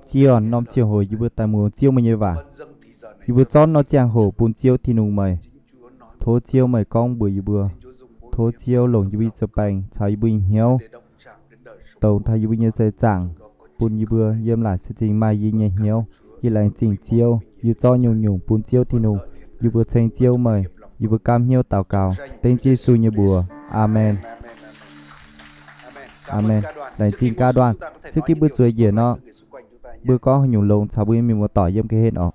Zion, norm ziangh hoc yie mbuo daaih muangx Ziouv meih nyei waac. Yie mbuo zorqv norm ziangh hoc bun Ziouv Tin-Hungh meih. Tov Ziouv meih gorngv mbuox yie mbuo. Tov Ziouv longc yie mbuo nyei ziepc baengc caux yie mbuo nyei hnyouv, dongh taux yie mbuo nyei seix zaangc, bun yie mbuo yiem laaic se zingh maaih yie nyei hnyouv. Yie laengz zingh Ziouv, yie zorqv nyungc-nyungc bun Ziouv Tin-Hungh. Yie mbuo ceng Ziouv meih. Yie mbuo gaamv hnyouv daux gaux dengv Ziouv Yesu nyei mbuox. Aamen. Aamen. Laengz zingh gaav nduangh. Ziouv gitv mbuo zueiz njiec nor, mbuo gorngv haaix nyungc longx caux mbuo nyei mienh muoz-doic yiem ga'hlen orqc.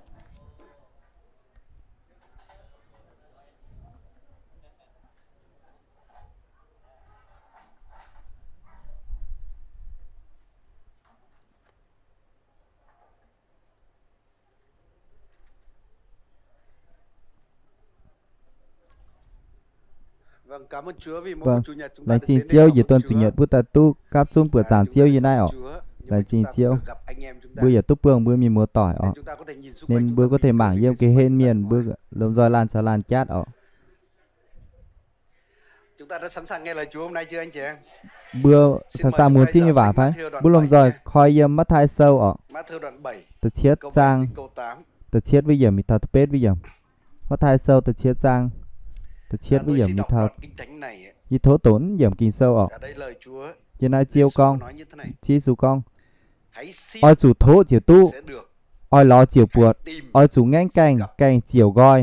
Laengz zingh Ziouv, yietc tuần Chủ nhật mbuo daaih duqv gapv zunv buoqc zaangc Ziouv yiem naaiv orqc. Laengz zingh Ziouv, mbuo yaac duqv buangh mbuo mienh muoz-doic orqc. Ninh mbuo có thể mangc yiem ga'hlen mienh, mbuo lomh nzoih laanh caux laanh jatv orqc. Mbuo sẵn sàng muangx Ziouv nyei waac fai? Mbuo lomh nzoih koi yiem Matv^taai Sou orqc, da'cietv zaang, da'cietv wuov yiemc mingh taux da'betv wuov yiemc. Matv^taai Sou da'cietv zaang, da'cietv wuov yiemc mingh taux, yie tov doqc yiemc Ging-Sou orqc. Yiem naaiv Ziouv gorngv, Ziouv Yesu gorngv, oix zuqc tov ziouc duqv, oix lorz ziouc buatc, oix zuqc ngaengv gaengh, gaengh ziouc nqoi.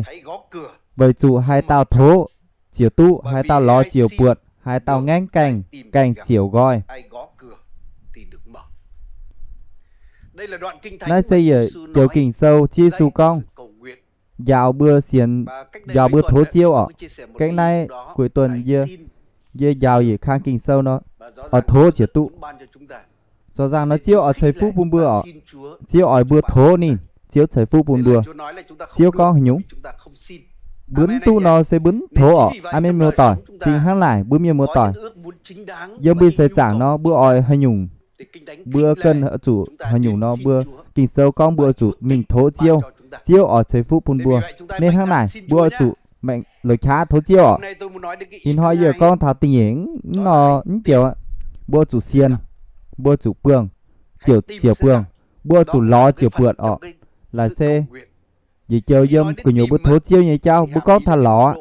Weic zuqc haaix dauh tov ziouc duqv, haaix dauh lorz ziouc buatc, haaix dauh ngaengv gaengh, gaengh ziouc nqoi. Naaiv se yietc joux Ging-Sou, Ziouv Yesu gorngv, njaaux mbuo sienx, njaaux mbuo tov Ziouv orqc. Gaengh naaiv cuối tuần yie, yie njaaux yietc kang Ging-Sou nor, oix tov ziouc duqv. Zoux nzangc nor Ziouv oix ceix fuqv bun mbuo orqc. Ziouv oix mbuo tov ninh, Ziouv ceix fuqv bun mbuo. Ziouv gorngv haaix nyungc? Mbuo mv duqv nor se mbuo mv tov orqc. Aamen, mienh muoz-doic. Cingx hnangv naaic, mbuo mienh muoz-doic, yiem mbuo seix zaangc nor mbuo oix haaix nyungc, mbuo ganh oix zuqc haaix nyungc nor, mbuo Ging-Sou gorngv mbuo oix zuqc mingh tov Ziouv, Ziouv oix ceix fuqv bun mbuo. Nên hnangv naaic mbuo oix zuqc maengc lorz qaqv tov Ziouv orqc. Ih hnoi yie gorngv taux da'nyeic mv nor mv joux, mbuo zuqc sienx, mbuo zuqc buangh, ziouc, ziouc buangh, mbuo zuqc lorz ziouc buatc orqc. Laaic se yietc joux yiem gu'nyuoz mbuo tov Ziouv nyei jauv, mbuo gorngv taux lorz,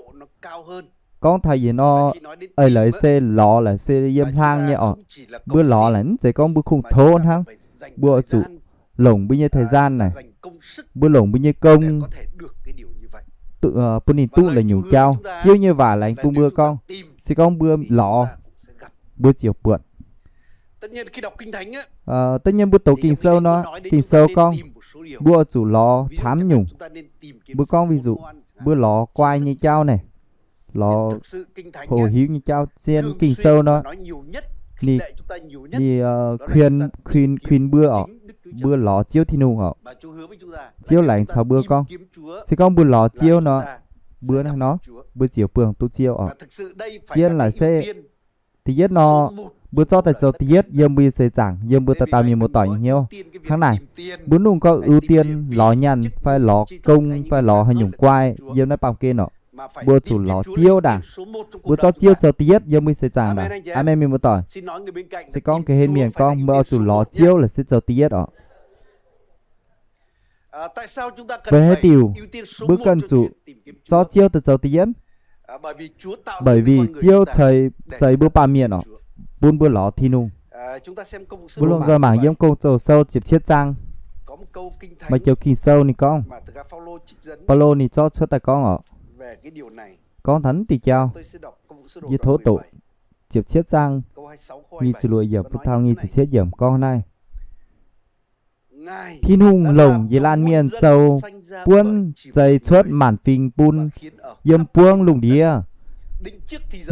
gorngv taux yietc nor, eix leiz se lorz laaic se yiem hlang nyei orqc. Mbuo lorz laaic mv zeiz gorngv mbuo kungx tov hnangv. Mbuo zuqc longc mbuo nyei thời gian naaic, mbuo longc mbuo nyei gong, bun ninh duqv la'nyungc jauv. Ziouv nyei waac laengz bun mbuo gorngv, se gorngv mbuo lorz, mbuo ziouc buatc. Tất nhiên mbuo doqc Ging-Sou nor, Ging-Sou gorngv mbuo zuqc lorz camv nyungc. Mbuo gorngv ví dụ, mbuo lorz guai nyei jauv naaic, lorz houc hiuv nyei jauv. Zien Ging-Sou nor, ninh, ninh kuinx, kuinx mbuo orqc, mbuo lorz Ziouv Tin-Hungh orqc. Ziouv laengz caux mbuo gorngv, se gorngv mbuo lorz Ziouv nor, mbuo naaiv nor, mbuo ziouc buangh duqv Ziouv orqc. Zien laaic se da'yietv nor, mbuo zorqv daaih zoux da'yietv yiem mbuo nyei seix zaangc, yiem mbuo dauh dauh mienh muoz-doic nyei hnyouv. Hnangv naaic, mbuo mv nungx gorngv ưu tiên lorz nyaanh fai lorz gong fai lorz haaix nyungc guai yiem naaiv baamh gen orqc. Mbuo zuqc lorz Ziouv ndaangc. Mbuo zorqv Ziouv zoux da'yietv yiem mbuo nyei seix zaangc ndaangc. Aamen, mienh muoz-doic. Se gorngv ga'hlen mienh gorngv, meih oix zuqc lorz Ziouv laaic se zoux da'yietv orqc. Weic haaix diuc mbuo ganh zuqc zorqv Ziouv daaih zoux da'yietv? Bởi vì Ziouv ceix, ceix mbuo baamh mienh orqc, bun mbuo lorz Tin-Hungh. Mbuo lomh nzoih mangc yiem Gong-Zoh Sou ziepc cietv zaang, maaih joux Ging-Sou ninh gorngv, Baulo ninh zorqv cuotv daaih gorngv orqc, gorngv taux naaiv diuh jauv. Yie tov doqc ziepc cietv zaang, nyic ziepc luoqc yiemc bun taux nyic ziepc cietv yiemc gorngv naaiv. Tin-Hungh longc yietc laanh mienh zoux buonv zeix cuotv maanc fingx bun yiem buangv lungh ndiev.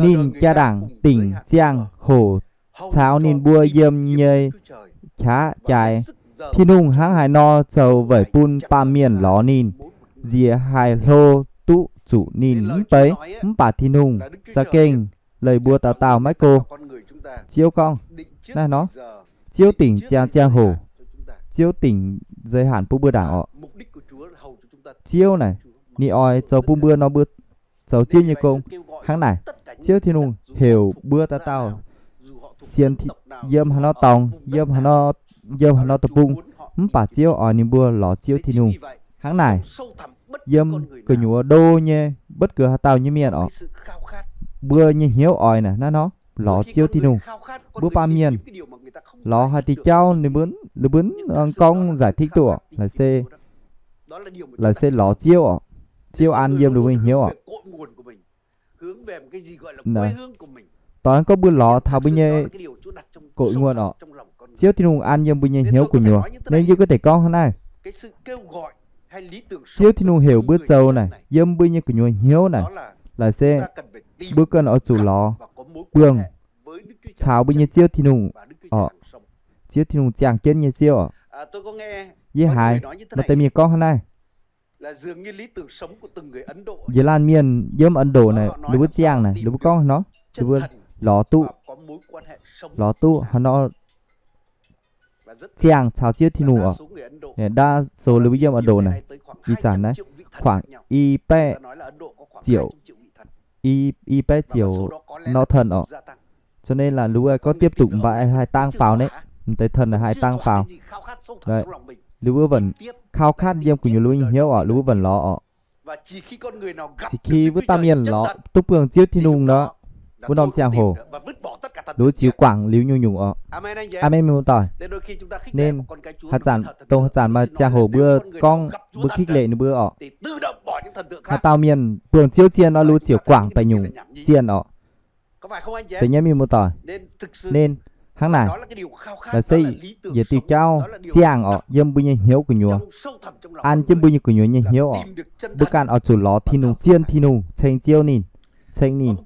Ninh jaa-ndaangc dingc ziangh hoc caux ninh mbuo yiem nyei qaqv jaaix. Tin-Hungh hnangv haaix nor zoux weic bun baamh mienh lorz ninh, nziex haaix hlo duqv zuqc ninh mv beiv, mv baac Tin-Hungh za'gengh leih mbuo dauh dauh maiv go. Ziouv gorngv naaiv nor, Ziouv dingc ziangh ziangh hoc, Ziouv dingc giới hạn bun mbuo ndaangc orqc. Ziouv naaic, ninh oix zoux bun mbuo nor mbuo zoux Ziouv nyei gong. Hnangv naaic, Ziouv Tin-Hungh heuc mbuo dauh dauh sienx, yiem haaix nor dorngx, yiem haaix nor, yiem haaix nor deic-bung, Mv baac Ziouv oix ninh mbuo lorz Ziouv Tin-Hungh. Hnangv naaic, yiem gu'nyuoz ndo nyei, bất cứ haaix dauh nyei mienh orqc, mbuo nyei hnyouv oix naaic naaiv nor, lorz Ziouv Tin-Hungh. Mbuo baamh mienh lorz haaix diuh jauv ninh mbuo, ninh mbuo gorngv giải thích duqv orqc, laaix se lorz Ziouv orqc. Ziouv an yiem ninh mbuo hnyouv orqc. Doix gorngv mbuo lorz taux mbuo nyei cội nguồn orqc, Ziouv Tin-Hungh an yiem mbuo nyei hnyouv gu'nyuoz. Nên yie có thể gorngv hnangv naaiv, Ziouv Tin-Hungh heuc mbuo zoux naaic, yiem mbuo nyei gu'nyuoz hnyouv naaic, laaix se mbuo cần oix zuqc lorz buangh caux mbuo nyei Ziouv Tin-Hungh orqc. Ziouv Tin-Hungh ziangh jienv nyei Ziouv orqc. Yie haiz maaih deix mienh gorngv hnangv naaiv, yietc laanh mienh yiem Ấn Độ naaic, ninh mbuo ziangh naaic, ninh mbuo gorngv haaix nor, ninh mbuo lorz duqv, lorz duqv haaix nor, ziangh caux Ziouv Tin-Hungh orqc. Đa số ninh mbuo yiem Ấn Độ naaic, ih zanc naaiv khoảng i baeqv ziouc, i, i baeqv ziouc norm thần orqc. Cho nên là ninh mbuo gorngv tiếp tục mv baac haih tăng faaux nè, mv deix thần haih tăng faaux. Ninh mbuo vẫn khao khát yiem gu'nyuoz ninh mbuo nyei hnyouv orqc, ninh mbuo vẫn lorz orqc. Za'gengh wuov dauh mienh lorz duqv buangh Ziouv Tin-Hungh nor, wuov norm ziangh hoc, ninh mbuo ziouc quảng liuz nyungc-nyungc orqc. Aamen, mienh muoz-doic. Nên haaix zanc, dongh haaix zanc maaih ziangh hoc mbuo gorngv mbuo khích lệ ninh mbuo orqc, haaix dauh mienh buangh Ziouv zien nor, ninh mbuo ziouc quảng baengh nyungc zien orqc. Se nyei, mienh muoz-doic. Nên hnangv naaic, laaix se yietc diuh jauv ziangh orqc, yiem mbuo nyei hnyouv gu'nyuoz, an jienv mbuo nyei gu'nyuoz nyei hnyouv orqc. Mbuo ganh oix zuqc lorz Tin-Hungh, zien Tin-Hungh, ceng Ziouv ninh, ceng ninh.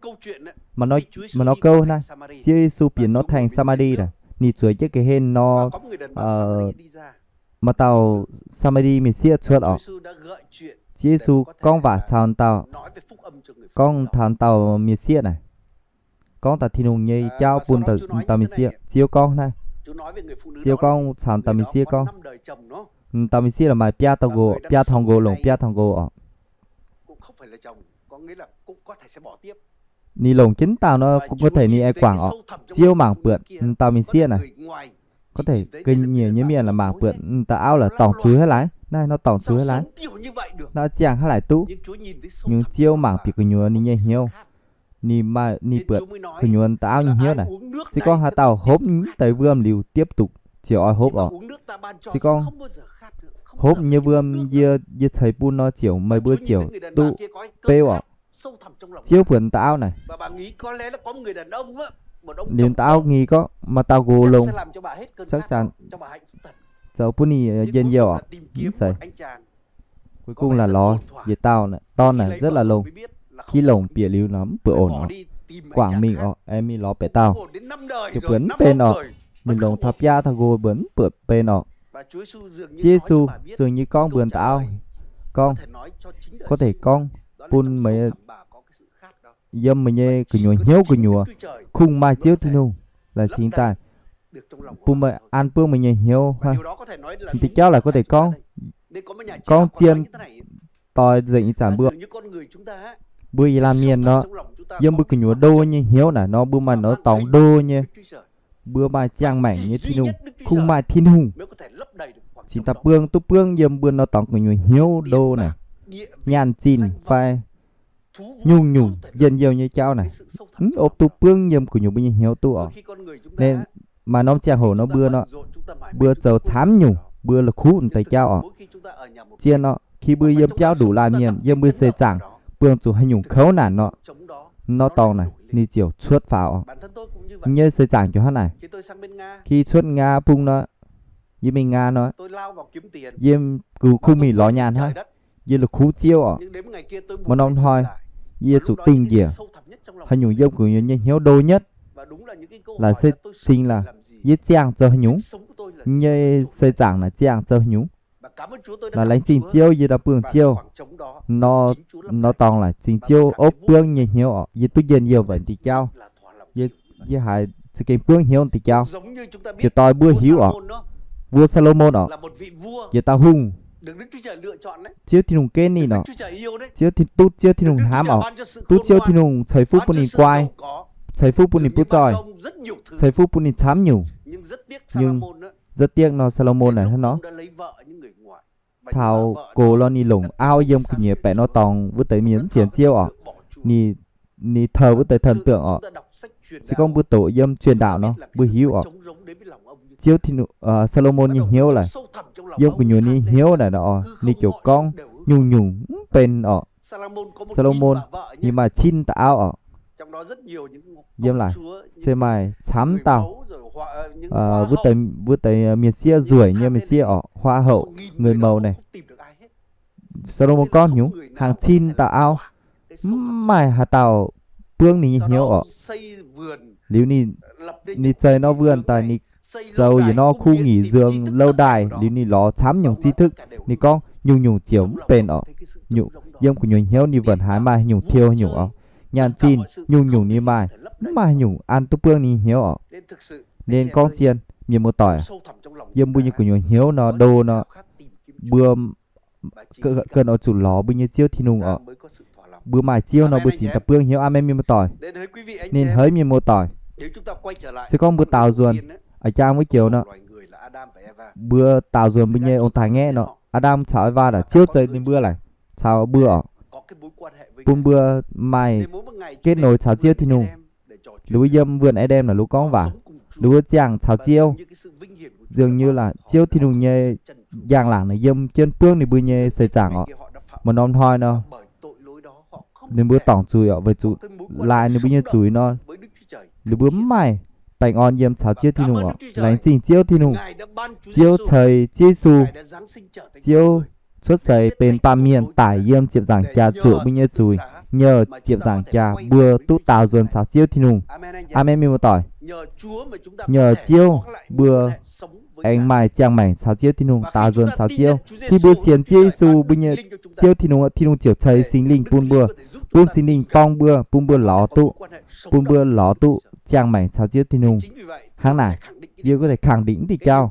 Maaih norm gouv naaiv, Ziouv Yesu bieqc norm thành Sa-ma-ri naaic, ninh zueiz jienv ga'hlen nor, maaih dauh Sa-ma-ri mienh sieqv cuotv orqc. Ziouv Yesu gorngv waac caux dauh, gorngv taux dauh mienh sieqv naaic, gorngv taux Tin-Hungh nyei jauv bun dauh mienh sieqv. Ziouv gorngv naaiv, Ziouv gorngv caux dauh mienh sieqv gorngv, dauh mienh sieqv la'maah biaa taux nqox, biaa taux nqox, longc biaa taux nqox orqc. Ninh longc jienv dauh nor, có thể ninh aengx quảng orqc. Ziouv mangc buatc dauh mienh sieqv naaic, có thể ga'nyiec nyei mienh la'maah buatc dauh auv la'dorngc zuiz haaix laaix, naaiv nor dorngc zuiz haaix laaix, nor ziangh haaix laaix duqv. Nyungc Ziouv mangc bieqc gu'nyuoz ninh nyei hnyouv. Ninh maaih, ninh buatc gu'nyuoz dauh auv nyei hnyouv naaic. Se gorngv haaix dauh hopv deix wuom liuz tiếp tục ziouc oix hopv orqc. Se gorngv hopv nyei wuom yie, yie ceix bun nor ziouc meih mbuo ziouc duqv beuv orqc. Ziouv buatc dauh auv naaic, liuz dauh auv nghi gorngv maaih dauh nqox longx, chắc chắn zoux bun ninh njien-youh orqc. Cuối cùng là lorz yietc dauh dorn naaic rất là longx. Khi longc bieqc liuz nor mv baac ổn orqc, quảng mingh orqc, aengx mingh lorz beic dauh, ziouc mbuox mv benx orqc. Ninh longc taux biaa taux nqox mbuox mv baac benx orqc. Ziouv Yesu dường như gorngv mbuox dauh auv, gorngv, có thể gorngv bun meih yiem meih nyei gu'nyuoz hnyouv gu'nyuoz kungx maaih Ziouv Tin-Hungh laaix cingx daaih bun meih an buov meih nyei hnyouv hnangv. Diuh jauv laaix có thể gorngv, gorngv zien doix nzengc ih zanc mbuo, mbuo yietc laanh mienh nor, yiem mbuo gu'nyuoz ndo nyei hnyouv naaic nor, mbuo maaih nor dorngx ndo nyei, mbuo maaih ziangh maengc nyei Tin-Hungh, kungx maaih Tin-Hungh cingx daaih buang duqv buangv yiem mbuo nor dorngx gu'nyuoz hnyouv ndo naaic, nyaanh zinh fai nyungc-nyungc njien-youh nyei jauv naaic, mv opv duqv buangv yiem gu'nyuoz mbuo nyei hnyouv duqv orqc. Nên maaih norm ziangh hoc nor mbuo nor, mbuo zoux camv nyungc, mbuo la'kuqv deix jauv orqc. Zien nor, khi mbuo yiem biauv nduqc laanh mienh, yiem mbuo seix zaangc buangh zuqc haaix nyungc kouv naanc nor, nor dorngx naaic ninh ziouc cuotv faaux orqc. Yie nyei seix zaangc ziouc hnangv naaic. Khi cuotv Nga bung nor, yie mingh Nga nor, yie kungx mingh lorz nyaanh hnangv. Yie la'kuqv Ziouv orqc. Maaih norm hnoi yie zuqc dingh njiec haaix nyungc yiem gu'nyuoz nyei hnyouv ndo nhất, laaix se zingx laaix yie ziangh zoux haaix nyungc, yie nyei seix zaangc naaic ziangh zoux haaix nyungc. Naaic laengz zingh Ziouv, yie daaih buangh Ziouv nor, nor dorngx laaix zingh Ziouv opv buangv nyei hnyouv orqc. Yie duqv njien-youh weic diuh jauv. Yie haiz za'gengh buangv hnyouv diuh jauv. Ziouc doix mbuo hiuv orqc, vua Saa^lo^morn orqc, yietc dauh hungh, Ziouv Tin-Hungh ginv ninh orqc. Ziouv Tin, duqv Ziouv Tin-Hungh hnamv orqc, duqv Ziouv Tin-Hungh ceix fuqv bun ninh guai, ceix fuqv bun ninh butv zoih, ceix fuqv bun ninh camv nyungc. Nhưng Nzotv diev nor Saa^lo^morn naaic hnangv nor, taux gox lorh ninh longc auv yiem gu'nyuoz baeqc nor dorngx wuov deix mienh mv sienx Ziouv oc. Ninh, ninh thờ wuov deix thần tượng oc. Se gorngv mbuo doqc yiem truyền đạo nor mbuo hiuv oc. Ziouv Tin, Saa^lo^morn nyei hnyouv laic, yiem gu'nyuoz ninh hnyouv naaic, ninh ziouc gorngv nyungc-nyungc mv benx oc. Saa^lo^morn ninh maaih cin dauh auv oc. Yiem laic se maaih camv dauh wuov deix, wuov deix mienh sieqv, nzueic nyei mienh sieqv oc, hoa hậu, người mầu naaic. Saa^lo^morn gorngv nyungc hnaangx cin dauh auv, mv maaih haaix dauh buangv ninh nyei hnyouv oc. Liuz ninh, ninh zeix norm vườn daaih, ninh zoux yietc norm khu nghỉ dưỡng lâu đài, liuz ninh lorz camv nyungc trí thức. Ninh gorngv nyungc-nyungc ziouc mv benx oc. Yiem gu'nyuoz hnyouv ninh wuonc haiz maaih nyungc tiux nyungc oc. Nyaanh zinh nyungc-nyungc ninh maaih, mv maaih nyungc an duqv buangv ninh hnyouv oc. Nên gorngv zien, mienh muoz-doic, yiem mbuo nyei gu'nyuoz hnyouv nor, ndo nor, mbuo ganh oix zuqc lorz mbuo nyei Ziouv Tin-Hungh oc. Mbuo maaih Ziouv nor mbuo cingx daaih buangv hnyouv. Aamen, mienh muoz-doic. Ninh haiz, mienh muoz-doic, se gorngv mbuo daaux nzuonx a'jang wuov joux nor, mbuo daaux nzuonx mbuo nyei ong-taaix-ngaeqv nor, Aa^ndam caux Ewaa naaic, Ziouv zeix ninh mbuo laic, caux mbuo oc, bun mbuo maaih kết nối caux Ziouv Tin-Hungh. Liuz mbuo yiem vườn Ê-đen naaic, liuz gorngv waac, liuz mbuo ziangh caux Ziouv, dường như là Ziouv Tin-Hungh nyei njang-laangc naaic yiem jienv buangv ninh mbuo nyei seix zaangc oc. Maaih norm hnoi nor, ninh mbuo dorngc zuiz oc, weic zuqc laaix ninh mbuo nyei zuiz nor, ninh mbuo mv maaih baengh orn yiem caux Ziouv Tin-Hungh oc. Laengz zingh Ziouv Tin-Hungh, Ziouv ceix Ziouv Yesu, Ziouv cuotv seix benx baamh mienh daic yiem ziepc nzaangc jaax zuoqc mbuo nyei zuiz. Nhờ ziepc nzaangc jaax mbuo duqv daaux nzuonx caux Ziouv Tin-Hungh. Aamen, mienh muoz-doic. Nhờ Ziouv mbuo aengx maaih ziangh maengc caux Ziouv Tin-Hungh, daaux nzuonx caux Ziouv. Khi mbuo sienx Ziouv Yesu, mbuo nyei Ziouv Tin-Hungh, Tin-Hungh ziouc ceix Singx Lingh bun mbuo, bun Singx Lingh borng mbuo, bun mbuo lorz duqv, bun mbuo lorz duqv ziangh maengc caux Ziouv Tin-Hungh. Hnangv naaic, yie có thể khẳng định mv diuh jauv,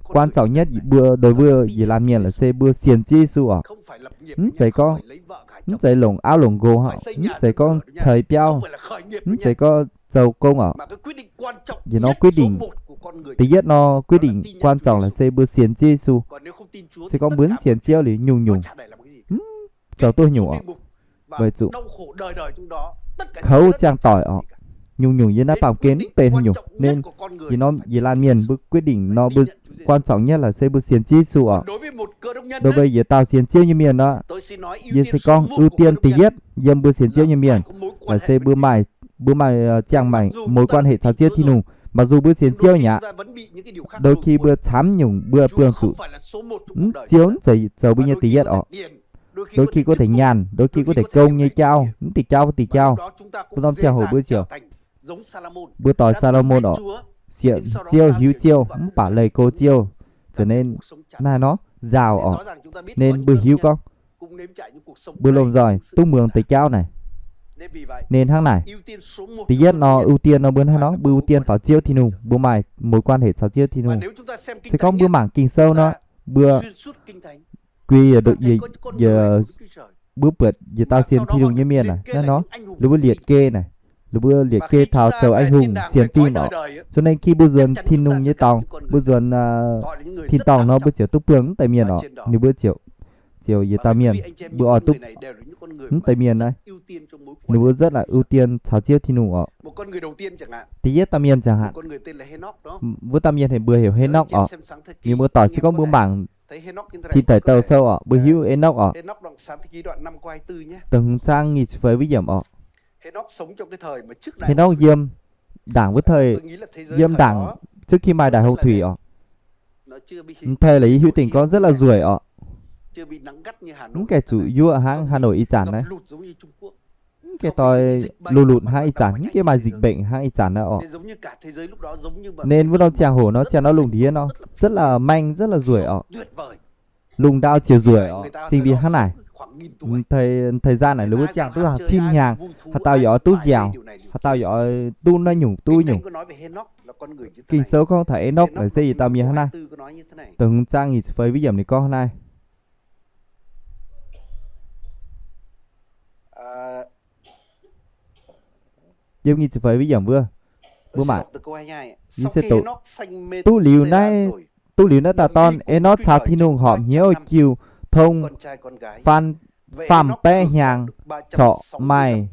quan trọng nhất mbuo đối với yietc laanh mienh laaix se mbuo sienx Ziouv Yesu oc. Mv zeiz gorngv, mv zeiz longc auv longc nqox oc, mv zeiz gorngv ceix biauv, mv zeiz gorngv zoux gong oc. Yietc norm quyết định, da'yietv norm quyết định quan trọng laaix se mbuo sienx Ziouv Yesu. Se gorngv mbuo mv sienx Ziouv liuz nyungc-nyungc mv zoux duqv nyungc oc. Weic zuqc kouv ziangh doic oc, nyungc-nyungc yiem naaiv baamh gen mv benx haaix nyungc. Nên yietc norm yietc laanh mienh mbuo quyết định nor mbuo quan trọng nhất laaix se mbuo sienx Ziouv Yesu oc. Đối với yietc dauh sienx Ziouv nyei mienh nor, yie se gorngv ưu tiên da'yietv yiem mbuo sienx Ziouv nyei mienh laaix se mbuo maaih, mbuo maaih ziangh maengc mối quan hệ caux Ziouv Tin-Hungh. Mặc dù mbuo sienx Ziouv aqv, đôi khi mbuo camv nyungc mbuo buangh zuqc, mv, Ziouv mv zeiz zoux mbuo nyei da'yietv oc. Đôi khi có thể nyaanh, đôi khi có thể công nyei jauv, mv diuh jauv, mv diuh jauv. Mbuo norm ziangh hoc mbuo ziouc, mbuo doix Saa^lo^morn oc, sienx Ziouv, hiuv Ziouv, mv baac leih go Ziouv, za'gengh naaiv nor nzaaux oc. Nên mbuo hiuv gorngv mbuo lomh nzoih duqv muangx deix jauv naaic. Nên hnangv naaic, da'yietv nor ưu tiên nor mbuo hnangv nor mbuo ưu tiên faaux Ziouv Tin-Hungh, mbuo maaih mối quan hệ caux Ziouv Tin-Hungh. Se gorngv mbuo mangc Ging-Sou nor, mbuo, mbuo buatc yietc dauh sienx Tin-Hungh nyei mienh naaic, hnangv nor, ninh mbuo liệt kê naaic, ninh mbuo liệt kê taux zoux anh hùng sienx fim oc. Cho nên khi mbuo nzuonx Tin-Hungh nyei dorngx, mbuo nzuonx tin-dorngh nor mbuo ziouc duqv buangh mv deix mienh oc. Ninh mbuo ziouc, ziouc yietc dauh mienh, mbuo oix duqv mv deix mienh naaiv, ninh mbuo rất là ưu tiên caux Ziouv Tin-Hungh oc. Da'yietv dauh mienh ziangh haaix, wuov dauh mienh heuc, mbuo heuc Hênóc oc. Mienh mbuo doic se gorngv mbuo mangc Tin Deic Douh Sou oc, mbuo hiuv Hênóc oc. Da'hmz zaang nyic ziepc feix wuov yiemc oc. Hênóc yiem ndaangc wuov thời, yiem ndaangc trước khi maaih đại hồng thủy oc. Mv thê laaix yie hiuv dingc gorngv rất là nzueic oc. Mv gaengh zuqc yuoqv hnangv Hà Nội ih zanc naaiv. Mv gaengh doix lụt lụt hnangv ih zanc, mv gaengh maaih dịch bệnh hnangv ih zanc naaiv oc. Nên wuov norm ziangh hoc nor, ziangh nor lungh ndiev nor rất là manh, rất là nzueic oc. Lungh ndau ziouc nzueic oc, sinh viên hnangv naaic. Thời gian naaic ninh mbuo ziangh duqv hàng cin hnyangx, haaix dauh yaac duqv nziaaux, haaix dauh yaac duqv naaiv nyungc duqv nyungc. Ging-Sou gorngv taux Ê^nốc naaic se yietc dauh mienh hnangv naaiv. Da'hmz zaang nyic ziepc feix wuov yiemc ninh gorngv hnangv naaiv. Yiem nyic ziepc feix wuov yiemc wuov, Mbuo mangc, yie se doqc duqv liuz naaiv, duqv liuz naaiv dauh dorn, Enoch caux Tin-Hungh horpc hnyouv jiu tong faam, faam baeqv hnyangx, corc maaih,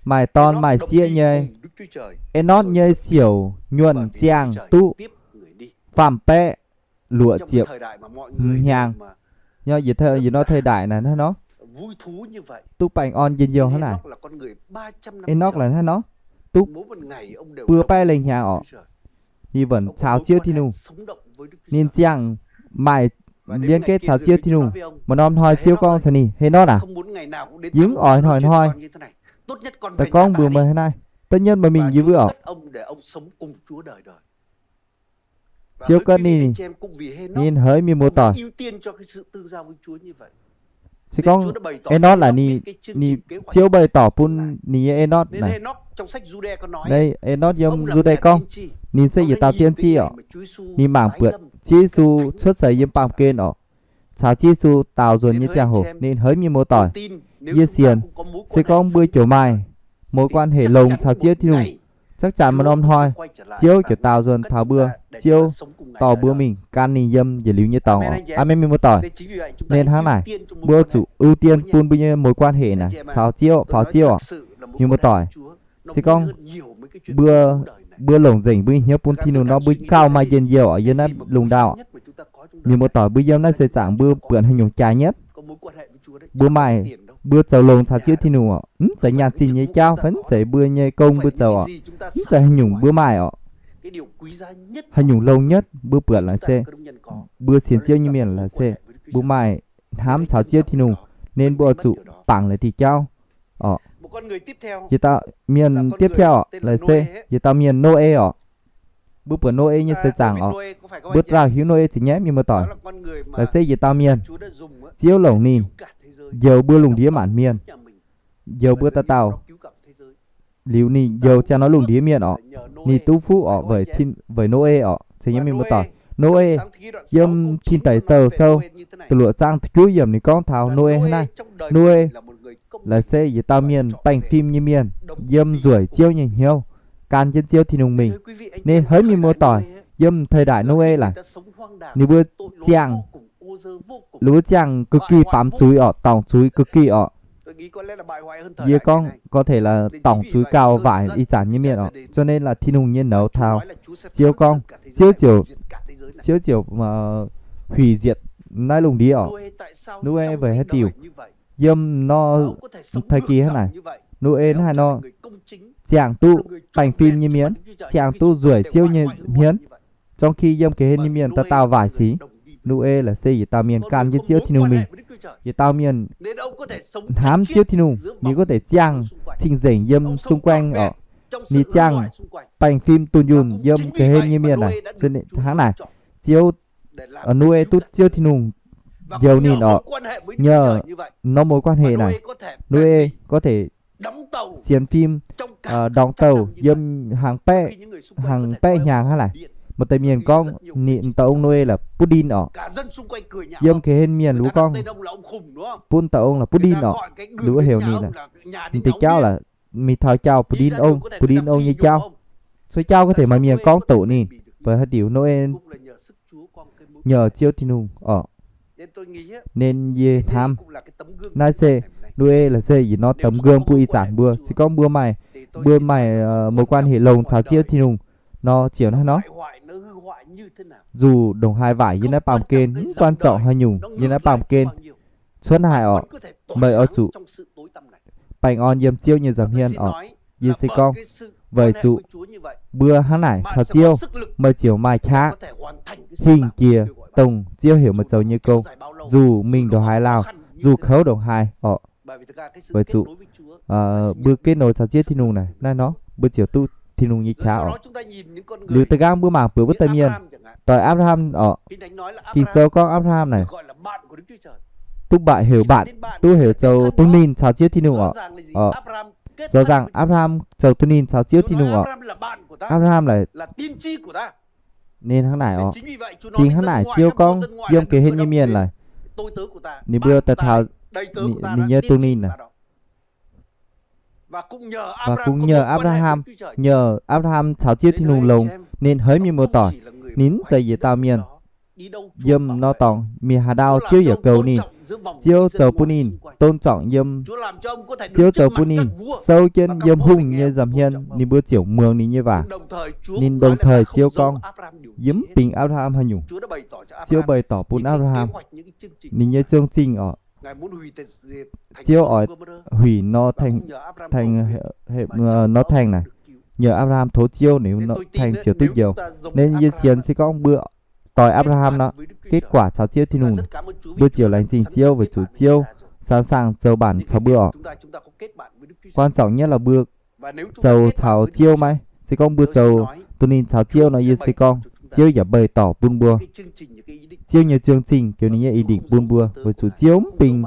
maaih dorn maaih sieqv nyei. Enoch nyei siouc nyuonh ziangh duqv faam baeqv luoqc ziepc hmz hnyangx. Yie nor thời đại naaic hnangv nor, duqv baengh orn njien-youh hnangv naaic. Enoch laaix hnangv nor, duqv buo baeqv lengh hnyangx orqc. Ninh vẫn caux Ziouv Tin-Hungh. Ninh ziangh maaih liên kết caux Ziouv Tin-Hungh. Maaih norm hnoi Ziouv gorngv caux ninh, Enoch aah, yie mv oix hnoi-hnoi daaih gorngv mbuox meih hnangv naaiv. Tốt nhất meih mingh yie wuov orqc. Ziouv ganh ninh, ninh haiz mienh muoz-doic. Se gorngv Enoch laaix ninh, ninh, Ziouv bày tỏ bun ninh nyei Enoch naaic. Naaiv Enoch yiem Yu^ndie gorngv, ninh se yietc dauh tiên tri orqc. Ninh mangc buatc Ziouv Yesu cuotv seix yiem baamh gen orqc, caux Ziouv Yesu daaux nzuonx nyei ziangh hoc. Ninh haiz mienh muoz-doic, yie sienx, se gorngv mbuo ziouc maaih mối quan hệ longx caux Ziouv Tin-Hungh, chắc chắn maaih norm hnoi Ziouv ziouc daaux nzuonx taux mbuo. Ziouv dorh mbuo mingh gan ninh yiem yietc liuz nyei dorngx orqc. Aamen, mienh muoz-doic. Nên hnangv naaic, mbuo zuqc ưu tiên bun mbuo nyei mối quan hệ naaic caux Ziouv, faaux Ziouv orqc. Mienh muoz-doic, se gorngv mbuo, mbuo longc nzengc mbuo nyei hnyouv bun Tin-Hungh nor, mbuo gauh maaih njien-youh orqc yiem naaiv lungh ndau. Mienh muoz-doic, mbuo yiem naaiv seix zaangc mbuo buatc haaix nyungc jaaix nyetv? Mbuo maaih, mbuo zoux longx caux Ziouv Tin-Hungh orqc, mv zeiz nyaanh zinh nyei jauv fai mv zeiz mbuo nyei gong mbuo zoux orqc, mv zeiz haaix nyungc mbuo maaih orqc. Haaix nyungc longx nhất mbuo buatc laaix se mbuo sienx Ziouv nyei mienh laaix se mbuo maaih hnamv caux Ziouv Tin-Hungh, nên mbuo oix zuqc bangc laaix diuh jauv orqc. Yietc dauh mienh tiếp theo orqc, laaix se yietc dauh mienh Nô^e orqc. Mbuo buatc Nô^e nyei seix zaangc orqc. Mbuo dauh hiuv Nô^e zingx nyaiv, mienh muoz-doic? Laaix se yietc dauh mienh Ziouv longc ninh njoux mbuo lungh ndiev maanc mienh, njoux mbuo dauh dauh. Liuz ninh njoux ziangh nor lungh ndiev mienh orqc, ninh duqv fuqv orqc, weic, weic Nô^e orqc. Zingx nyaiv, mienh muoz-doic, Nô^e yiem Tin Deic Douh Sou da'luoqc zaang da'juov yiemc ninh gorngv taux Nô^e hnangv naaiv. Nô^e laaix se yietc dauh mienh baengh fim nyei mienh, yiem nzueic Ziouv nyei hnyouv, gan jienv Ziouv Tin-Hungh mingh. Nên haiz mienh muoz-doic, yiem thời đại Nô^e laaix, ninh mbuo ziangh, ninh mbuo ziangh cực kỳ baamz zuiz orqc, dorngc zuiz cực kỳ orqc. Yie gorngv có thể là dorngc zuiz gauh waaic ih zanc nyei mienh orqc. Cho nên là Tin-Hungh nyei nouz taux Ziouv gorngv, Ziouv ziouc, Ziouv ziouc hủy diệt naaiv lungh ndiev orqc. Nô^e weic haaix diuc? Yiem nor thời kỳ hnangv naaic, Nô^e hnangv haaix nor ziangh duqv baengh fim nyei mienh, ziangh duqv nzueic Ziouv nyei hmien, trong khi yiem ga'hlen nyei mienh dauh dauh waaic sic. Nô^e laaix se yietc dauh mienh gan jienv Ziouv Tin-Hungh mingh, yietc dauh mienh hnamv Ziouv Tin-Hungh, ninh có thể ziangh cing-nzengc yiem xung quanh orqc. Ninh ziangh baengh fim dunh yunh yiem ga'hlen nyei mienh naaic. Hnangv naaic, Ziouv, Nô^e duqv Ziouv Tin-Hungh njoux ninh orqc. Nhờ norm mối quan hệ naaic, Nô^e có thể sienx fim, đóng tàu yiem hàng baeqv, hàng baeqv hnyangx hnangv naaic. Maaih deix mienh gorngv ninh, dauh ong Nô^e là Putin orqc. Yiem ga'hlen mienh ninh mbuo gorngv bun dauh ong là Putin orqc, ninh mbuo heuc ninh là, ninh deix jauv là mingh taux jauv Putin ong, Putin ong nyei jauv. Cuotv jauv có thể maaih mienh gorngv doqc ninh, weic haaix diuc? Nô^e nhờ Ziouv Tin-Hungh orqc. Nên yie hnamv naaiv se, Nô^e laaix se yietc norm tấm gương bun ih zanc mbuo. Se gorngv mbuo maaih, mbuo maaih mối quan hệ longx caux Ziouv Tin-Hungh nor, ziouc hnangv nor. Dù ndongc haaix waaic yiem naaiv baamh gen, mv quan trọng haaix nyungc yiem naaiv baamh gen cuotv haaix orqc, meih oix zuqc baengh orn yiem Ziouv nyei nza'hmien orqc. Yie se gorngv, weic zuqc mbuo hnangv naaic caux Ziouv, meih ziouc maaih qaqv hingh jiex dongh Ziouv heuc meih zoux nyei gong, dù mingh ndongc haaix lauh, dù kouv ndongc haaix orqc. Weic zuqc mbuo kết nối caux Ziouv Tin-Hungh naaic, naaiv nor mbuo ziouc duqv Tin-Hungh nyei qaqv orqc. Liuz da'nqaang mbuo mangc buatc wuov deix mienh, doix Apc^laa^ham orqc. Ging-Sou gorngv Apc^laa^ham naaic duqv baac heuc bạn, duqv heuc zoux đồng minh caux Ziouv Tin-Hungh orqc. Rõ ràng Apc^laa^ham zoux đồng minh caux Ziouv Tin-Hungh orqc. Apc^laa^ham laaix ninh hnangv naaic orqc. Chính hnangv naaic Ziouv gorngv yiem ga'hlen nyei mienh laaix, ninh mbuo daaih taux ninh nyei đồng minh naaic. Và cũng nhờ Abraham, nhờ Abraham caux Ziouv Tin-Hungh longx, nên hỡi mienh muoz-doic, ninh mv zeiz yietc dauh mienh yiem nor dorngx, mingh haaix ndau Ziouv yaac goux ninh. Ziouv zoux bun ninh tôn trọng yiem, Ziouv zoux bun ninh souv jienv yiem hungh nyei nza'hmien, ninh mbuo ziouc muangx ninh nyei waac. Ninh đồng thời Ziouv gorngv, yie mv bingx Abraham haaix nyungc. Ziouv bày tỏ bun Abraham ninh nyei chương trình orqc. Ziouv oix hủy nor thành, thành, nor thành naaic, nhờ Abraham tov Ziouv ninh nor thành ziouc duqv njoux. Nên yie sienx se gorngv mbuo doix Abraham nor, kết quả caux Ziouv Tin-Hungh, mbuo ziouc laengz zingh Ziouv weic zuqc Ziouv sẵn sàng zoux bản caux mbuo orqc. Quan trọng nhất là mbuo zoux caux Ziouv maiv. Se gorngv mbuo zoux dunh ninh caux Ziouv nor, yie se gorngv Ziouv yaac bày tỏ bun mbuo Ziouv nyei chương trình, kiểu ninh nyei ý định bun mbuo, weic zuqc Ziouv mv bingx,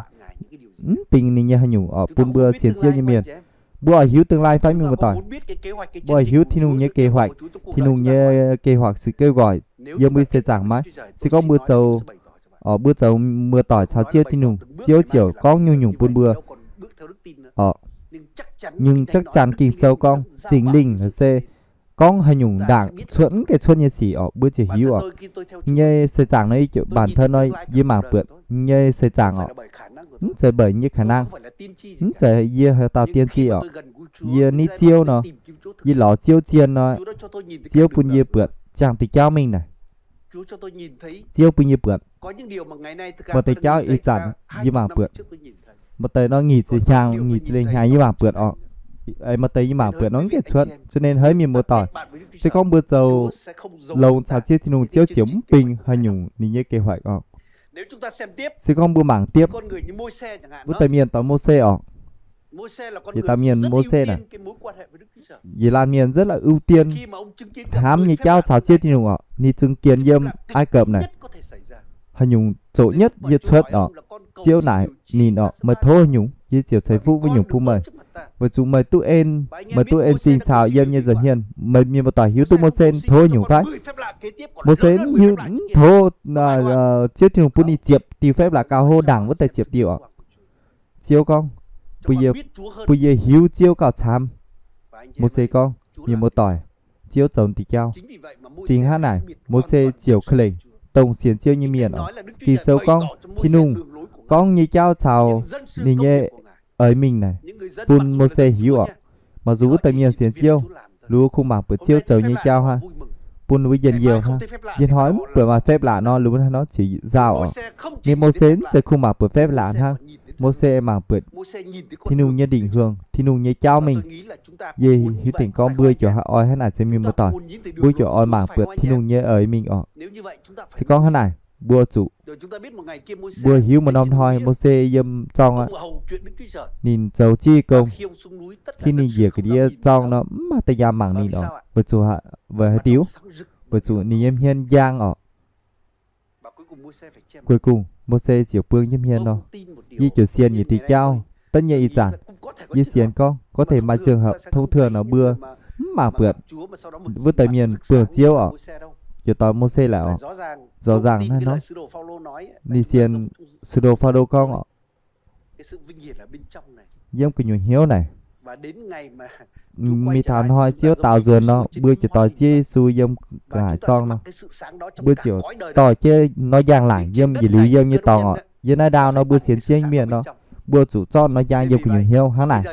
mv bingx ninh nyei haaix nyungc orqc bun mbuo sienx Ziouv nyei mienh. Mbuo oix hiuv tương lai fai mienh muoz-doic? Mbuo oix hiuv Tin-Hungh nyei kế hoạch, Tin-Hungh nyei kế hoạch sự kêu gọi yiem mbuo se zaangc maiv? Se gorngv mbuo zoux, orqc, mbuo zoux muoz-doic caux Ziouv Tin-Hungh, Ziouv ziouc gorngv nyungc-nyungc bun mbuo orqc. Nhưng chắc chắn Ging-Sou gorngv Singx Lingh se gorngv haaix nyungc ndaangc cuotv mv gaengh cuotv nyei sic orqc, mbuo ziouc hiuv orqc. Nyei seix zaangc nor, bản thân nor, yie mangc buatc nyei seix zaangc orqc, mv zeiz bởi nyei khả năng, mv zeiz yie haaix dauh tiên tri orqc. Yie nitv Ziouv nor, yie lorz Ziouv zien nor, Ziouv bun yie buatc ziangh diuh jauv mingh naaic. Ziouv bun yie buatc maaih deix jauv ih zanc yie mangc buatc. Maaih deix nor nyic ziepc hnyangx, nyic ziepc lengh hnyangx yie mangc buatc orqc. Maaih deix yie mangc buatc nor mv gaengh cuotv. Cho nên hỡi mienh muoz-doic, se gorngv mbuo zoux longx caux Ziouv Tin-Hungh, Ziouv ziouc mv bingx haaix nyungc ninh nyei kế hoạch orqc. Se gorngv mbuo mangc diepv, wuov deix mienh dorh Mose orqc. Yietc dauh mienh Mose naaic, yietc laanh mienh rất là ưu tiên hnamv nyei jauv caux Ziouv Tin-Hungh orqc. Ninh chứng kiến yiem Ai Cập naaic, haaix nyungc zoqc nhất yie cuotv orqc. Ziouv naaic ninh orqc, meih tov haaix nyungc, yie ziouc ceix fuqv wuov nyungc bun meih. Weic zuqc meih duqv en, meih duqv en zingh caux yiem nyei nza'hmien. Meih mienh muoz-doic hiuv duqv Mose tov haaix nyungc fai? Mose mv hiuv, mv tov Ziouv Tin-Hungh bun ninh ziepc diuh phép lạ gauh hlo ndaangc wuov deix ziepc diuh orqc. Ziouv gorngv, bun yie hiuv Ziouv gauh camv. Mose gorngv, mienh muoz-doic, Ziouv zoux diuh jauv. Zingh hnangv naaic, Mose ziouc ka'lengc dongh sienx Ziouv nyei mienh orqc. Ging-Sou gorngv Tin-Hungh gorngv nyei jauv caux ninh nyei eix mingh naaic, bun Mose hiuv orqc. Mặc dù wuov deix mienh sienx Ziouv, ninh mbuo kungx mangc buatc Ziouv zoux nyei jauv hnangv, bun ninh mbuo njien-youh hnangv. Ih hnoi mv buatc maaih phép lạ nor, ninh mbuo hnangv nor ziouc nzauh orqc. Ninh Mose mv zeiz kungx mangc buatc phép lạ hnangv. Mose mangc buatc Tin-Hungh nyei định hướng, Tin-Hungh nyei jauv mingh. Yie hiuv dingc gorngv mbuo ziouc oix hnangv naaic, se mienh muoz-doic, mbuo ziouc oix mangc buatc Tin-Hungh nyei eix mingh orqc. Se gorngv hnangv naaic, mbuo zuqc, mbuo hiuv maaih norm hnoi Mose yiem zorng aqv, ninh zoux Ziouv nyei gong. Khi ninh njiec ga'ndiev zorng nor, mv maaih deix nyaam mangc ninh orqc. Weic zuqc, weic haaix diuc? Weic zuqc ninh nyei hmien njang orqc. Cuối cùng, Mose ziouc buang jienv hmien nor. Yie ziouc sienx yietc diuh jauv. Tất nhiên ih zanc yie sienx gorngv có thể maaih trường hợp thông thường nor mbuo mv mangc buatc wuov deix mienh buangh Ziouv orqc, ziouc dorh Mose laaix orqc. Rõ ràng hnangv nor, ninh sienx Sư Đồ Phaolô gorngv orqc, yiem gu'nyuoz hnyouv naaic, mingh taux hnoi Ziouv daaux nzuonx nor, mbuo ziouc dorh Ziouv Yesu yiem ga'naaiv zorng nor, mbuo ziouc dorh jienv norm njang-laangc yiem yietc liuz yiem nyei dorngx orqc. Yiem naaiv ndaau nor mbuo sienx Ziouv mienh nor, mbuo zuqc zorqv norm njang yiem gu'nyuoz hnyouv hnangv naaic.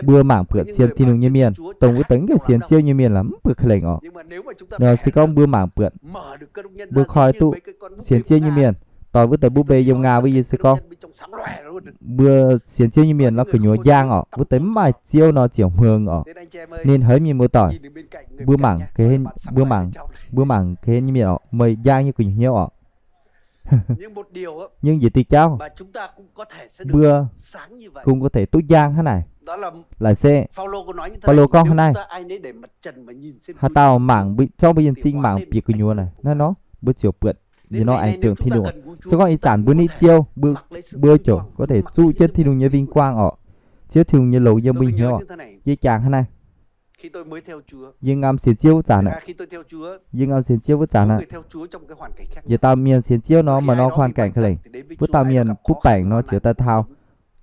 Mbuo mangc buatc sienx Tin-Hungh nyei mienh, dongh wuov deix mv gaengh sienx Ziouv nyei mienh laaix mv buatc ka'lengc orqc. Nor se gorngv mbuo mangc buatc, mbuo koi duqv sienx Ziouv nyei mienh, doix wuov deix búp bê yiem Nga wuov, yie se gorngv mbuo sienx Ziouv nyei mienh nor gu'nyuoz njang orqc, wuov deix mv maaih Ziouv nor ziouc hmuangx orqc. Ninh haiz mienh muoz-doic, mbuo mangc, mbuo mangc, mbuo mangc ga'hlen nyei mienh orqc, meih njang nyei gu'nyuoz hnyouv orqc. Nhưng yietc diuh jauv, mbuo kungx có thể duqv njang hnangv naaic. Laaic se Baulo gorngv hnangv naaic, haaix dauh mangc zorngv mbuo nyei m'zing mangc bieqc gu'nyuoz naaic, naaiv nor mbuo ziouc buatc ninh nor ảnh tượng Tin-Hungh. Se gorngv ih zanc mbuo nitv Ziouv, mbuo ziouc có thể zuqv jienv Tin-Hungh nyei vinh quang orqc, Ziouv Tin-Hungh nyei longx yiem mbuo hnyouv orqc. Yie jangx hnangv naaiv, yie ngam sienx Ziouv wuov zanc, yie ngam sienx Ziouv wuov zanc aqv, yietc dauh mienh sienx Ziouv nor maaih norm hoàn cảnh ka'lengc. Wuov dauh mienh butv baengc nor ziouc daaih taux,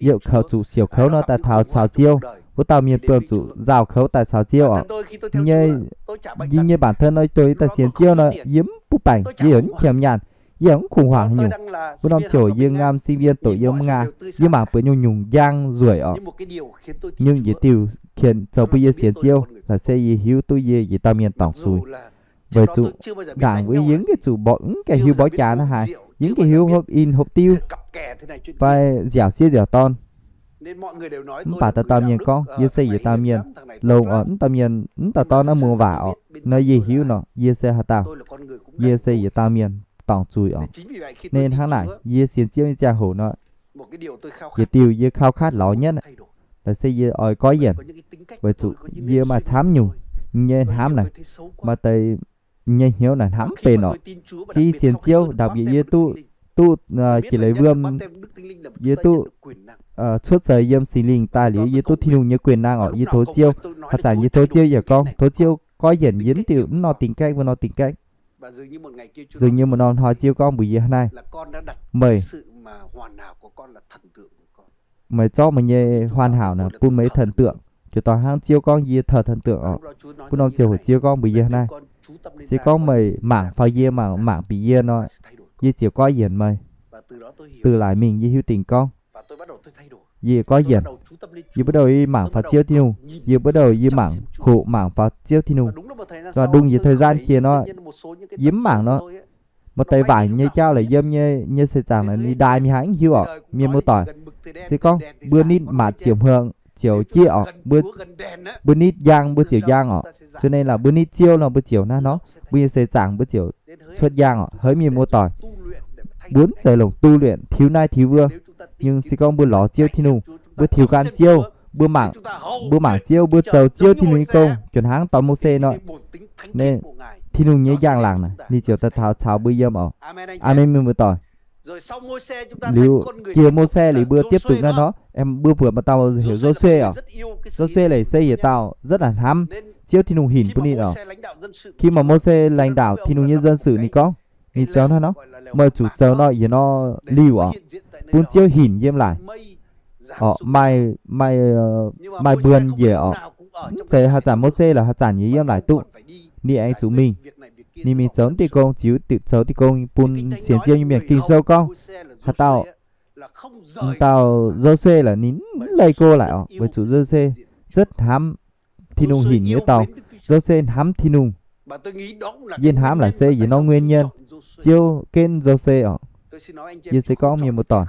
yiem kouv, zuqc siouc kouv nor daaih taux caux Ziouv. Wuov dauh mienh buangh zuqc nzauh kouv daaih caux Ziouv oc. Yie nyei bản thân nor, dongh yie daaih sienx Ziouv nor, yie mv butv baengc, yie yaac mv qiemx nyaanh, yie yaac mv khủng hoảng haaix nyungc. Wuov norm ziangh hoc yie ngam sinh viên doqc yiem Nga, yie mangc buatc nyungc-nyungc njang nzueic oc. Nyungc yietc diuh qienx zoux bun yie sienx Ziouv, laaix se yie hiuv duqv yie yietc dauh mienh dorngc zuiz. Weic zuqc ndaangc wuov yie mv gaengh zuqc mborqv, mv gaengh hiuv mborqv jaax naaiv haaix, yie mv gaengh hiuv hopv in hopv diuv, fai nziaauc sieqv nziaauc dorn. Mv baac dauh dauh mienh gorngv, yie se yietc dauh mienh longx oc, mv dauh mienh, mv dauh dorn naaiv muoz waac oc. Nor yie hiuv nor, yie se haaix dauh? Yie se yietc dauh mienh dorngc zuiz oc. Ninh hnangv naaic, yie sienx Ziouv nyei ziangh hoc nor, yietc diuh yie khao khát lorz nyetv, laaix se yie oix goiv yienc, weic zuqc yie maaih camv nyungc nyei hnamv naaic, maaih deix nyei hnyouv naaic hnamv mv benx oc. Khi sienx Ziouv, đặc biệt yie duqv, duqv jiex leiz wuom, yie duqv cuotv seix yiem Singx Lingh daaih liuz, yie duqv Tin-Hungh nyei quyền năng oc. Yie tov Ziouv, haaix zanc yie tov Ziouv yaac gorngv, tov Ziouv goiv yienc yie mv diuh mv norm tính cách, wuov norm tính cách. Dường như một norm hnoi Ziouv gorngv mbuox yie hnangv naaiv, meih, meih zorqv meih nyei hoàn hảo naaic bun meih thần tượng, ziouc dorh hnangv Ziouv gorngv yie thờ thần tượng oc. Wuov norm ziangh hoc Ziouv gorngv mbuox yie hnangv naaiv, se gorngv meih mangc faaux yie, mangc, mangc bieqc yie nor, yie ziouc goiv yienc meih. Từ laaix mingh yie hiuv dingc gorngv yie goiv yienc. Yie bắt đầu yie mangc faaux Ziouv Tin-Hungh, yie bắt đầu yie mangc hoqc mangc faaux Ziouv Tin-Hungh. Ndongc yietc thời gian jiex nor, yie mv mangc nor, maaih deix waaic nyei jauv laaix yiem nyei, nyei seix zaangc naaic ninh ndaai mingh haaix mv hiuv oc, mienh muoz-doic. Se gorngv mbuo nitv matc ziouc hmuangx ziouc jieqv oc, mbuo, mbuo nitv njang mbuo ziouc njang oc. Cho nên là mbuo nitv Ziouv nor mbuo ziouc naaiv nor, mbuo nyei seix zaangc mbuo ziouc cuotv njang oc. Haiz mienh muoz-doic, mbuo mv zeiz longc tu luyện tiux naaiv tiux wuov. Nhưng se gorngv mbuo lorz Ziouv Tin-Hungh, mbuo tiux gan Ziouv, mbuo mangc, mbuo mangc Ziouv, mbuo zoux Ziouv Tin-Hungh nyei gong, juangc hnangv dorh Mose nor, Tin-Hungh nyei njang-laangc naaic ninh ziouc daaih taux caux mbuo yiem oc. Aamen, mienh muoz-doic. Liuz jiex Mose liuz mbuo tiếp tục naaiv nor, mbuo buatc maaih dauh heuc Yosue oc. Yosue laaix se yietc dauh rất là hnamv Ziouv Tin-Hungh hinc bun ninh oc. Khi mà Mose lãnh đạo Tin-Hungh nyei dân sự ninh gorngv, ninh zoux naaiv nor, meih zuqc zoux nor yietc norm liuh oc, bun Ziouv hinc yiem laaic oc, maaih, maaih, maaih mbuonx njiec oc. Mv zeiz haaix zanc Mose laaix haaix zanc yie yiem laaic duqv. Ninh aengx zuqc mingh. Ninh mingh zoux diuh gong, ziux diuh, zoux diuh gong bun sienx Ziouv nyei mienh. Ging-Sou gorngv haaix dauh, dauh Yosue laaix ninh mv leih go laic oc, weic zuqc Yosue rất hnamv Tin-Hungh hinc nyei dauh. Yosue hnamv Tin-Hungh. Yie hnamv laaix se yietc norm nguyên nhân Ziouv genv Yosue oc. Yie se gorngv mienh muoz-doic,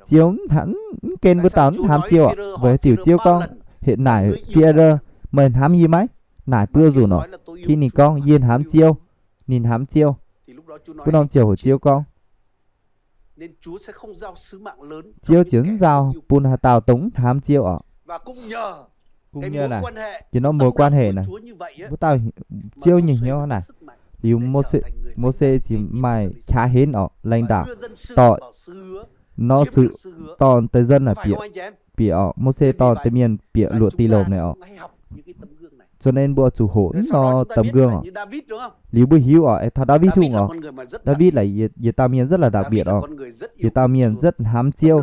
Ziouv mv gen mbuo dauh mv hnamv Ziouv oc, weic diuc Ziouv gorngv hec naaic Phi-e-đơ, meih hnamv yie maiv? Naaic buo nzunc oc. Khi ninh gorngv yie hnamv Ziouv, ninh hnamv Ziouv. Wuov norm ziouc hoc Ziouv gorngv, Ziouv ziouc mv nzauh bun haaix dauh dongh mv hnamv Ziouv oc. Cung nhờ naaic, yietc norm mối quan hệ naaic, wuov dauh Ziouv nyei hnyouv naaic, liuz Mose ziouc maaih qaqv henv oc, lãnh đạo, dorh nor sự, dorh deix dân naaic bieqc, bieqc oc, Mose dorh deix mienh bieqc luoqc ti lomc naaic oc. Cho nên mbuo zuqc hoqc nor tấm gương oc. Liuz mbuo hiuv oc, taux Ndaawitv Hungh oc. Ndaawitv laaix yietc dauh mienh rất là đặc biệt oc. Yietc dauh mienh rất hnamv Ziouv.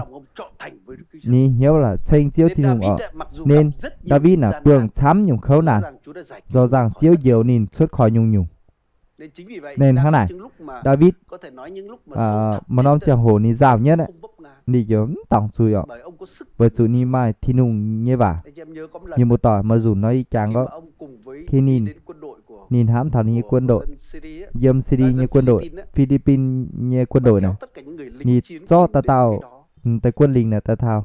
Ninh hnyouv laaix ceng Ziouv Tin-Hungh oc. Nên Ndaawitv naaic buangh camv nyungc kouv naanc, nzorng nzangc Ziouv njoux ninh cuotv koi nyungc-nyungc. Nên hnangv naaic, Ndaawitv maaih norm ziangh hoc ninh nzauh nyetv, ninh ziouc mv dorngc zuiz oc, weic zuqc ninh maaih Tin-Hungh nyei waac. Mienh muoz-doic, maaih nzunc nor ih jangx gorngv, khi ninh, ninh hnamv taux ninh nyei quân đội, yiem Syria nyei quân đội, Philippines nyei quân đội naaic, ninh zorqv dauh dauh deix quân lĩnh naaic daaih taux.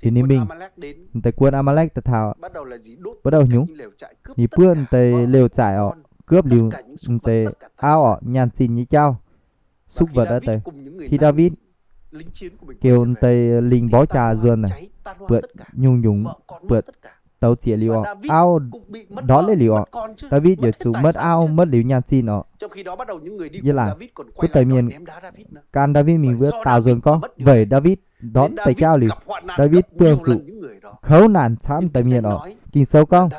Liuz ninh mingh, deix quân Amalek daaih taux, bắt đầu hnyungv, ninh buov deix lều trại oc, cướp liuz deix auv oc, nyaanh zinh nyei jauv, súc vật aqv deix. Khi Ndaawitv kêu deix lingh mborqv jaa nzuonx naaic, buatc nyungc-nyungc, buatc douz zieqc liuz oc, auv ndortv leiz liuz oc. Ndaawitv yaac zuqc maiv auv, maiv liuz nyaanh zinh oc. Yie laaic, wuov deix mienh gan Ndaawitv mingh wuov daauh nzuonx gorngv weic Ndaawitv ndortv deix jauv liuz, Ndaawitv buangh zuqc kouv naanc camv deix mienh oc. Ging-Sou gorngv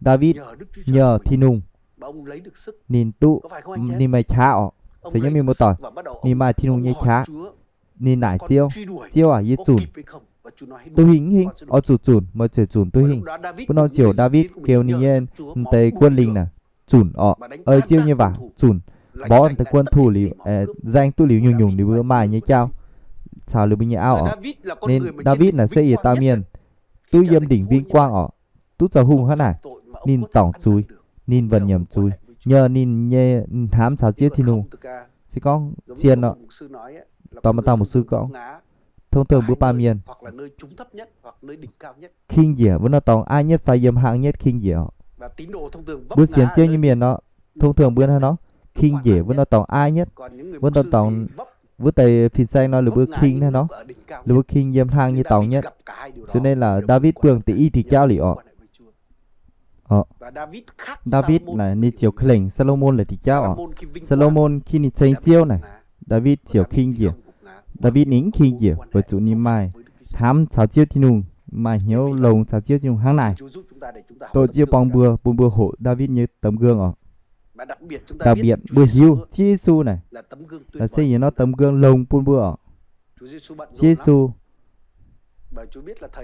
Ndaawitv nhờ Tin-Hungh, ninh duqv, ninh maaih qaqv oc. Se nyei mienh muoz-doic, ninh maaih Tin-Hungh nyei qaqv. Ninh naaic Ziouv, Ziouv aac, yie zunc, Duqv hingh hingh, oix zuqc zunc, meih zuqc zunc duqv hingh. Wuov norm ziouc Ndaawitv geu ninh nyei deix guon lingh naaic zunc orqc, ei Ziouv nyei waac zunc, mborqv deix quân thù liuz, nzaeng duqv liuz nyungc-nyungc ninh mbuo maaih nyei jauv caux ninh mbuo nyei auv orqc. Ninh Ndaawitv naaic se yietc dauh mienh duqv yiem ndingc vinh quang orqc, duqv zoux hungh hnangv naaic, ninh dorngc zuiz, ninh wuonh nyiemc zuiz, nyei ninh nyei hnamv caux Ziouv Tin-Hungh. Se gorngv zien nor, dorh maaih dauh mục sư gorngv, thông thường mbuo baamh mienh king njiec wuov norm dorngx aiv nyetv fai yiem hlang nyetv king njiec orqc. Mbuo sienx Ziouv nyei mienh nor, thông thường mbuo hnangv nor, king njiec wuov norm dorngx aiv nyetv, wuov norm dorngx, wuov deix fin-saeng nor, ninh mbuo king hnangv nor, ninh mbuo king yiem hlang nyei dorngx nyetv. Cho nên là Ndaawitv buangh deix i diuc jauv liuz orqc. Ndaawitv naaic ninh ziouc ka'lengc Saa^lo^morn la'dic jauv orqc. Saa^lo^morn king ninh ceng Ziouv naaic, Ndaawitv ziouc king njiec. Ndaawitv ninh mv king njiec weic zuqc ninh maaih hnamv caux Ziouv Tin-Hungh, maaih hnyouv longx caux Ziouv Tin-Hungh hnangv naaic. Dongh Ziouv borng mbuo, bun mbuo hoqc Ndaawitv nyei tấm gương orqc. Đặc biệt mbuo hiuv Ziouv Yesu naaic, naaic se yietc norm tấm gương longx bun mbuo orqc. Ziouv Yesu,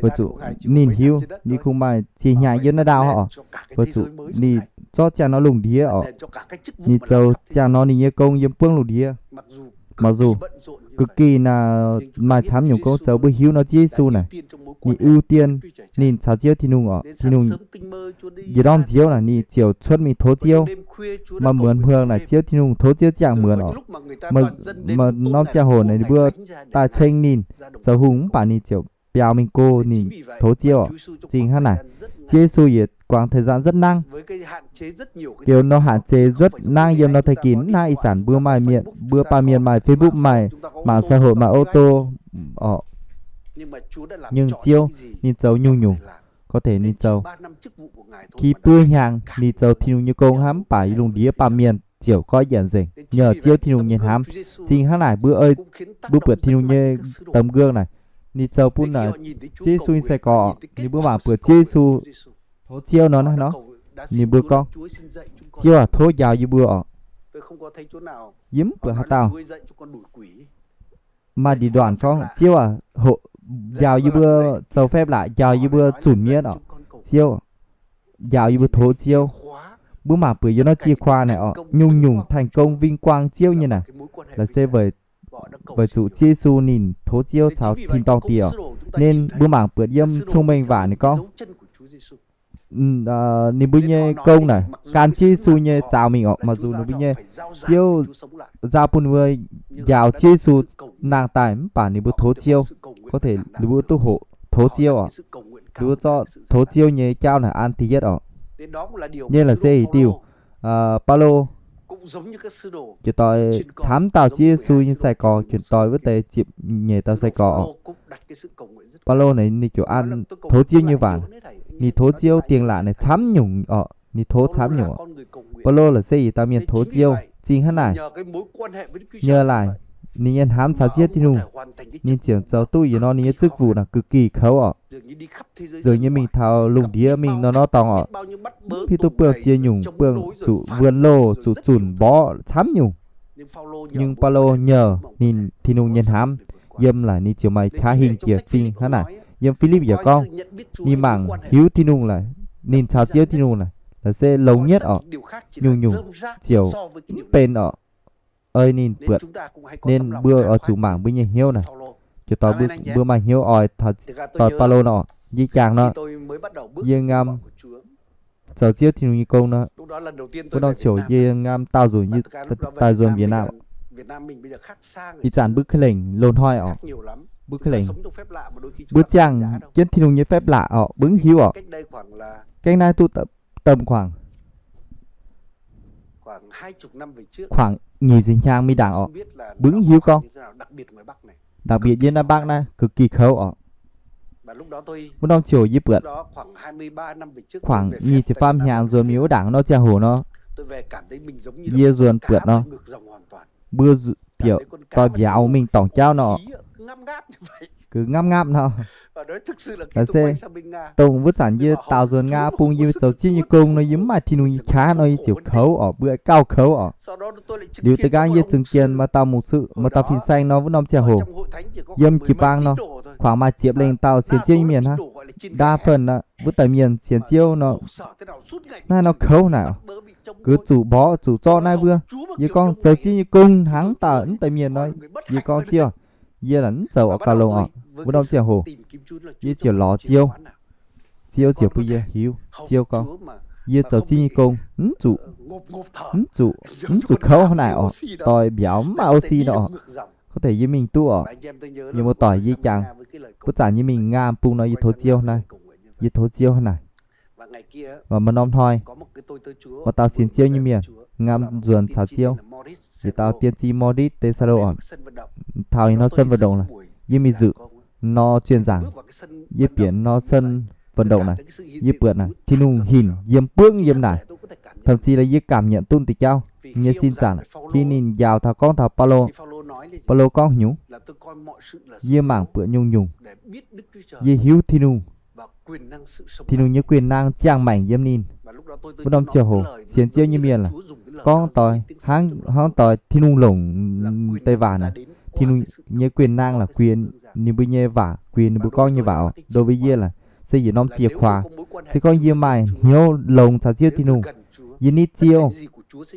weic zuqc ninh hiuv ninh kungx maaih ziex hnyangx yiem naaiv ndaauv orqc, weic zuqc ninh zorqv ziangh norm lungh ndiev orqc. Ninh zoux ziangh norm ninh nyei gong yiem buangv lungh ndiev. Mặc dù cực kỳ naaic maaih camv nyungc gong zoux, mbuo hiuv nor Ziouv Yesu naaic, ninh ưu tiên ninh caux Ziouv Tin-Hungh orqc. Tin-Hungh njiec ndorm nziouv naaic ninh ziouc cuotv mingh tov Ziouv. Maaih muonz hmuangx naaic Ziouv Tin-Hungh tov Ziouv ziangh muonz orqc. Maaih norm ziangh hoc naaic ninh mbuo daaih ceng ninh zoux hungh mv baac ninh ziouc biaux mingh go ninh tov Ziouv orqc. Zingh hnangv naaic, Ziouv Yesu yietc quãng thời gian rất ngắn, beu norm hạn chế rất ngắn yiem norm thời kỳ naaiv. Ih zanc mbuo maaih mienh, mbuo baamh mienh maaih Facebook, maaih mạng xã hội, maaih ô tô orqc. Nhưng Ziouv ninh zoux nyungc-nyungc, có thể ninh zoux ki buo hnyangx ninh zoux Tin-Hungh nyei gong hnangv, mv baac yiem lungh ndiev baamh mienh ziouc goiv njiec nzengc, nhờ Ziouv Tin-Hungh nyei hnamv. Zingh hnangv naaic mbuo, mbuo buatc Tin-Hungh nyei tấm gương naaic, ninh zoux bun naaic Ziouv Yesu nyei sai-gorx, ninh mbuo mangc buatc Ziouv Yesu tov Ziouv nor, naaiv nor, ninh mbuo gorngv, Ziouv aac, tov njaaux yie mbuo orqc. Yie mv buatc haaix dauh maaih đỉnh đoạn gorngv, Ziouv aac, hoqc, njaaux yie mbuo, zoux phép lạ njaaux yie mbuo zunc mienv orqc. Ziouv, njaaux yie mbuo tov Ziouv. Mbuo mangc buatc yiem naaiv chìa khóa naaic orqc, nyungc-nyungc thành công vinh quang Ziouv nyei naaic, laaix se weic zuqc Ziouv Yesu ninh tov Ziouv caux tin-dorngh Diex orqc. Nên mbuo mangc buatc yiem Cong-Mengh Waac ninh gorngv, ninh mbuo nyei gong naaic gan Ziouv Yesu nyei zaux mingh orqc. Mặc dù ninh mbuo nyei Ziouv nzauh bun ninh mbuo njaaux Ziouv Yesu nangh daaih mv baac ninh mbuo tov Ziouv, có thể ninh mbuo duqv hoqc tov Ziouv orqc. Ninh mbuo zorqv tov Ziouv nyei jauv naaic an da'yietv orqc. Nyei laaix se haaix diuh, Baulo, jiex doix camv dauh Ziouv Yesu nyei sai-gorx, jiex doix wuov deix ziepc nyeic dauh sai-gorx orqc. Baulo naaic ninh ziouc an tov Ziouv nyei waac, ninh tov Ziouv dingh laatc naaic camv nyungc orqc, ninh tov camv nyungc orqc. Baulo laaix se yietc dauh mienh tov Ziouv zingh hnangv naaic. Nyei laaix ninh nyei hnamv caux Ziouv Tin-Hungh, ninh ziouc zoux duqv yietc norm ninh nyei chức vụ naaic cực kỳ kouv orqc. Dường như mingh taux lungh ndiev mingh norm-norm dorngx orqc, mv hiuv duqv buangh ziex nyungc, buangh zuqc wuonx loh, zuqc zunc mborqv camv nyungc. Nhưng Baulo nhờ ninh Tin-Hungh nyei hnamv, yiem laaix ninh ziouc maaih qaqv hingh jiex zingh hnangv naaic. Yiem Philip yaac gorngv, ninh mangc hiuv Tin-Hungh laaix, ninh caux Ziouv Tin-Hungh laaix, laaix se longx nhất orqc, nyungc-nyungc ziouc mv benx orqc, ei ninh buatc. Nên mbuo oix zuqc mangc mbuo nyei hnyouv naaic, ziouc doix mbuo maaih hnyouv oix taux doix Baulo nor orqc. Yie jangx nor, yie ngam zoux Ziouv Tin-Hungh nyei gong nor, wuov norm ziouc yie ngam daauh nzunc yie daaih nzuonx Việt Nam. Ih zanc mbuo ka'lengc loz-hnoi orqc, mbuo ka'lengc, mbuo ziangh jienv Tin-Hungh nyei phép lạ orqc, mbuo mv hiuv orqc. Cách naaiv duqv tầm khoảng, khoảng nyic ziepc hnyangx mingh ndaangc orqc, mbuo mv hiuv gorngv đặc biệt yiem Nam Bắc naaiv cực kỳ kouv orqc. Wuov norm ziouc yie buatc khoảng nyic ziepc faam hnyangx nzuonx mingh wuov ndaangc nor ziangh hoc nor, yie nzuonx buatc nor, mbuo bieqc doix mbiauz mingh dorngc jauv nor, gux ngapv ngapv nor. Laaix se dongh wuov zanc yie daaux nzuonx Ngaa bung, yie zoux ziev nyei gong nor, yie mv maaih Tin-Hungh nyei qaqv nor, yie ziouc kouv oc, mbuo gauh kouv oc. Liuz deix nqaang yie zungx jiex maaih dauh mungz suqv, maaih dauh fin-saeng nor, wuov norm ziangh hoc yiem jiu-baang nor, kuangx maaih ziepc lengh dauh sienx Ziouv nyei mienh hnangv. Đa phần wuov deix mienh sienx Ziouv nor, naaiv nor kouv naaic, gux zuqc mborqv zuqc zorqv naaiv wuov. Yie gorngv zoux ziev nyei gong hnangv daaih wuov deix mienh nor, yie gorngv Ziouv, yie mv zoux oix gauh longx oc. Wuov norm ziangh hoc yie ziouc lorz Ziouv. Ziouv ziouc bun yie hiuv. Ziouv gorngv, yie zoux ziev nyei gong mv zuqc, mv zuqc, mv zuqc kouv hnangv naaic oc, doix mbiauz mv maaih O C nor oc. Gorngv deix yie mingh duqv oc. Yie muoz-doic, yie jangx, wuov zanc yie mingh Ngaa bung nor, yie tov Ziouv naaiv, yie tov Ziouv hnangv naaic. Maaih norm hnoi, maaih dauh sienx Ziouv nyei mienh, ngamv nzuonx caux Ziouv, yietc dauh tiên tri Maurice Desallo oc, taux ih hnoi sân vận động lorqc, yie mingh nzunc nor truyền giảng, yie bieqc nor sân vận động naaic, yie buatc naaic Tin-Hungh hinc yiem buonv yiem naaic, thậm chí là yie cảm nhận duqv deix jauv nyei sin zaangc, khi ninh njaaux taux gorngv taux Baulo, Baulo gorngv nyungc, yie mangc buatc nyungc-nyungc, yie hiuv Tin-Hungh, Tin-Hungh nyei quyền năng ziangh maengc yiem ninh. Wuov norm ziangh hoc sienx Ziouv nyei mienh laaix gorngv doix hnangv, hnangv doix Tin-Hungh longc deix waac naaic, Tin-Hungh nyei quyền năng laaix quyền, ninh mbuo nyei waac, quyền ninh mbuo gorngv nyei waac oc, đối với yie laaix se yietc norm chìa khóa. Se gorngv yie maaih hnyouv longx caux Ziouv Tin-Hungh, yie nitv Ziouv,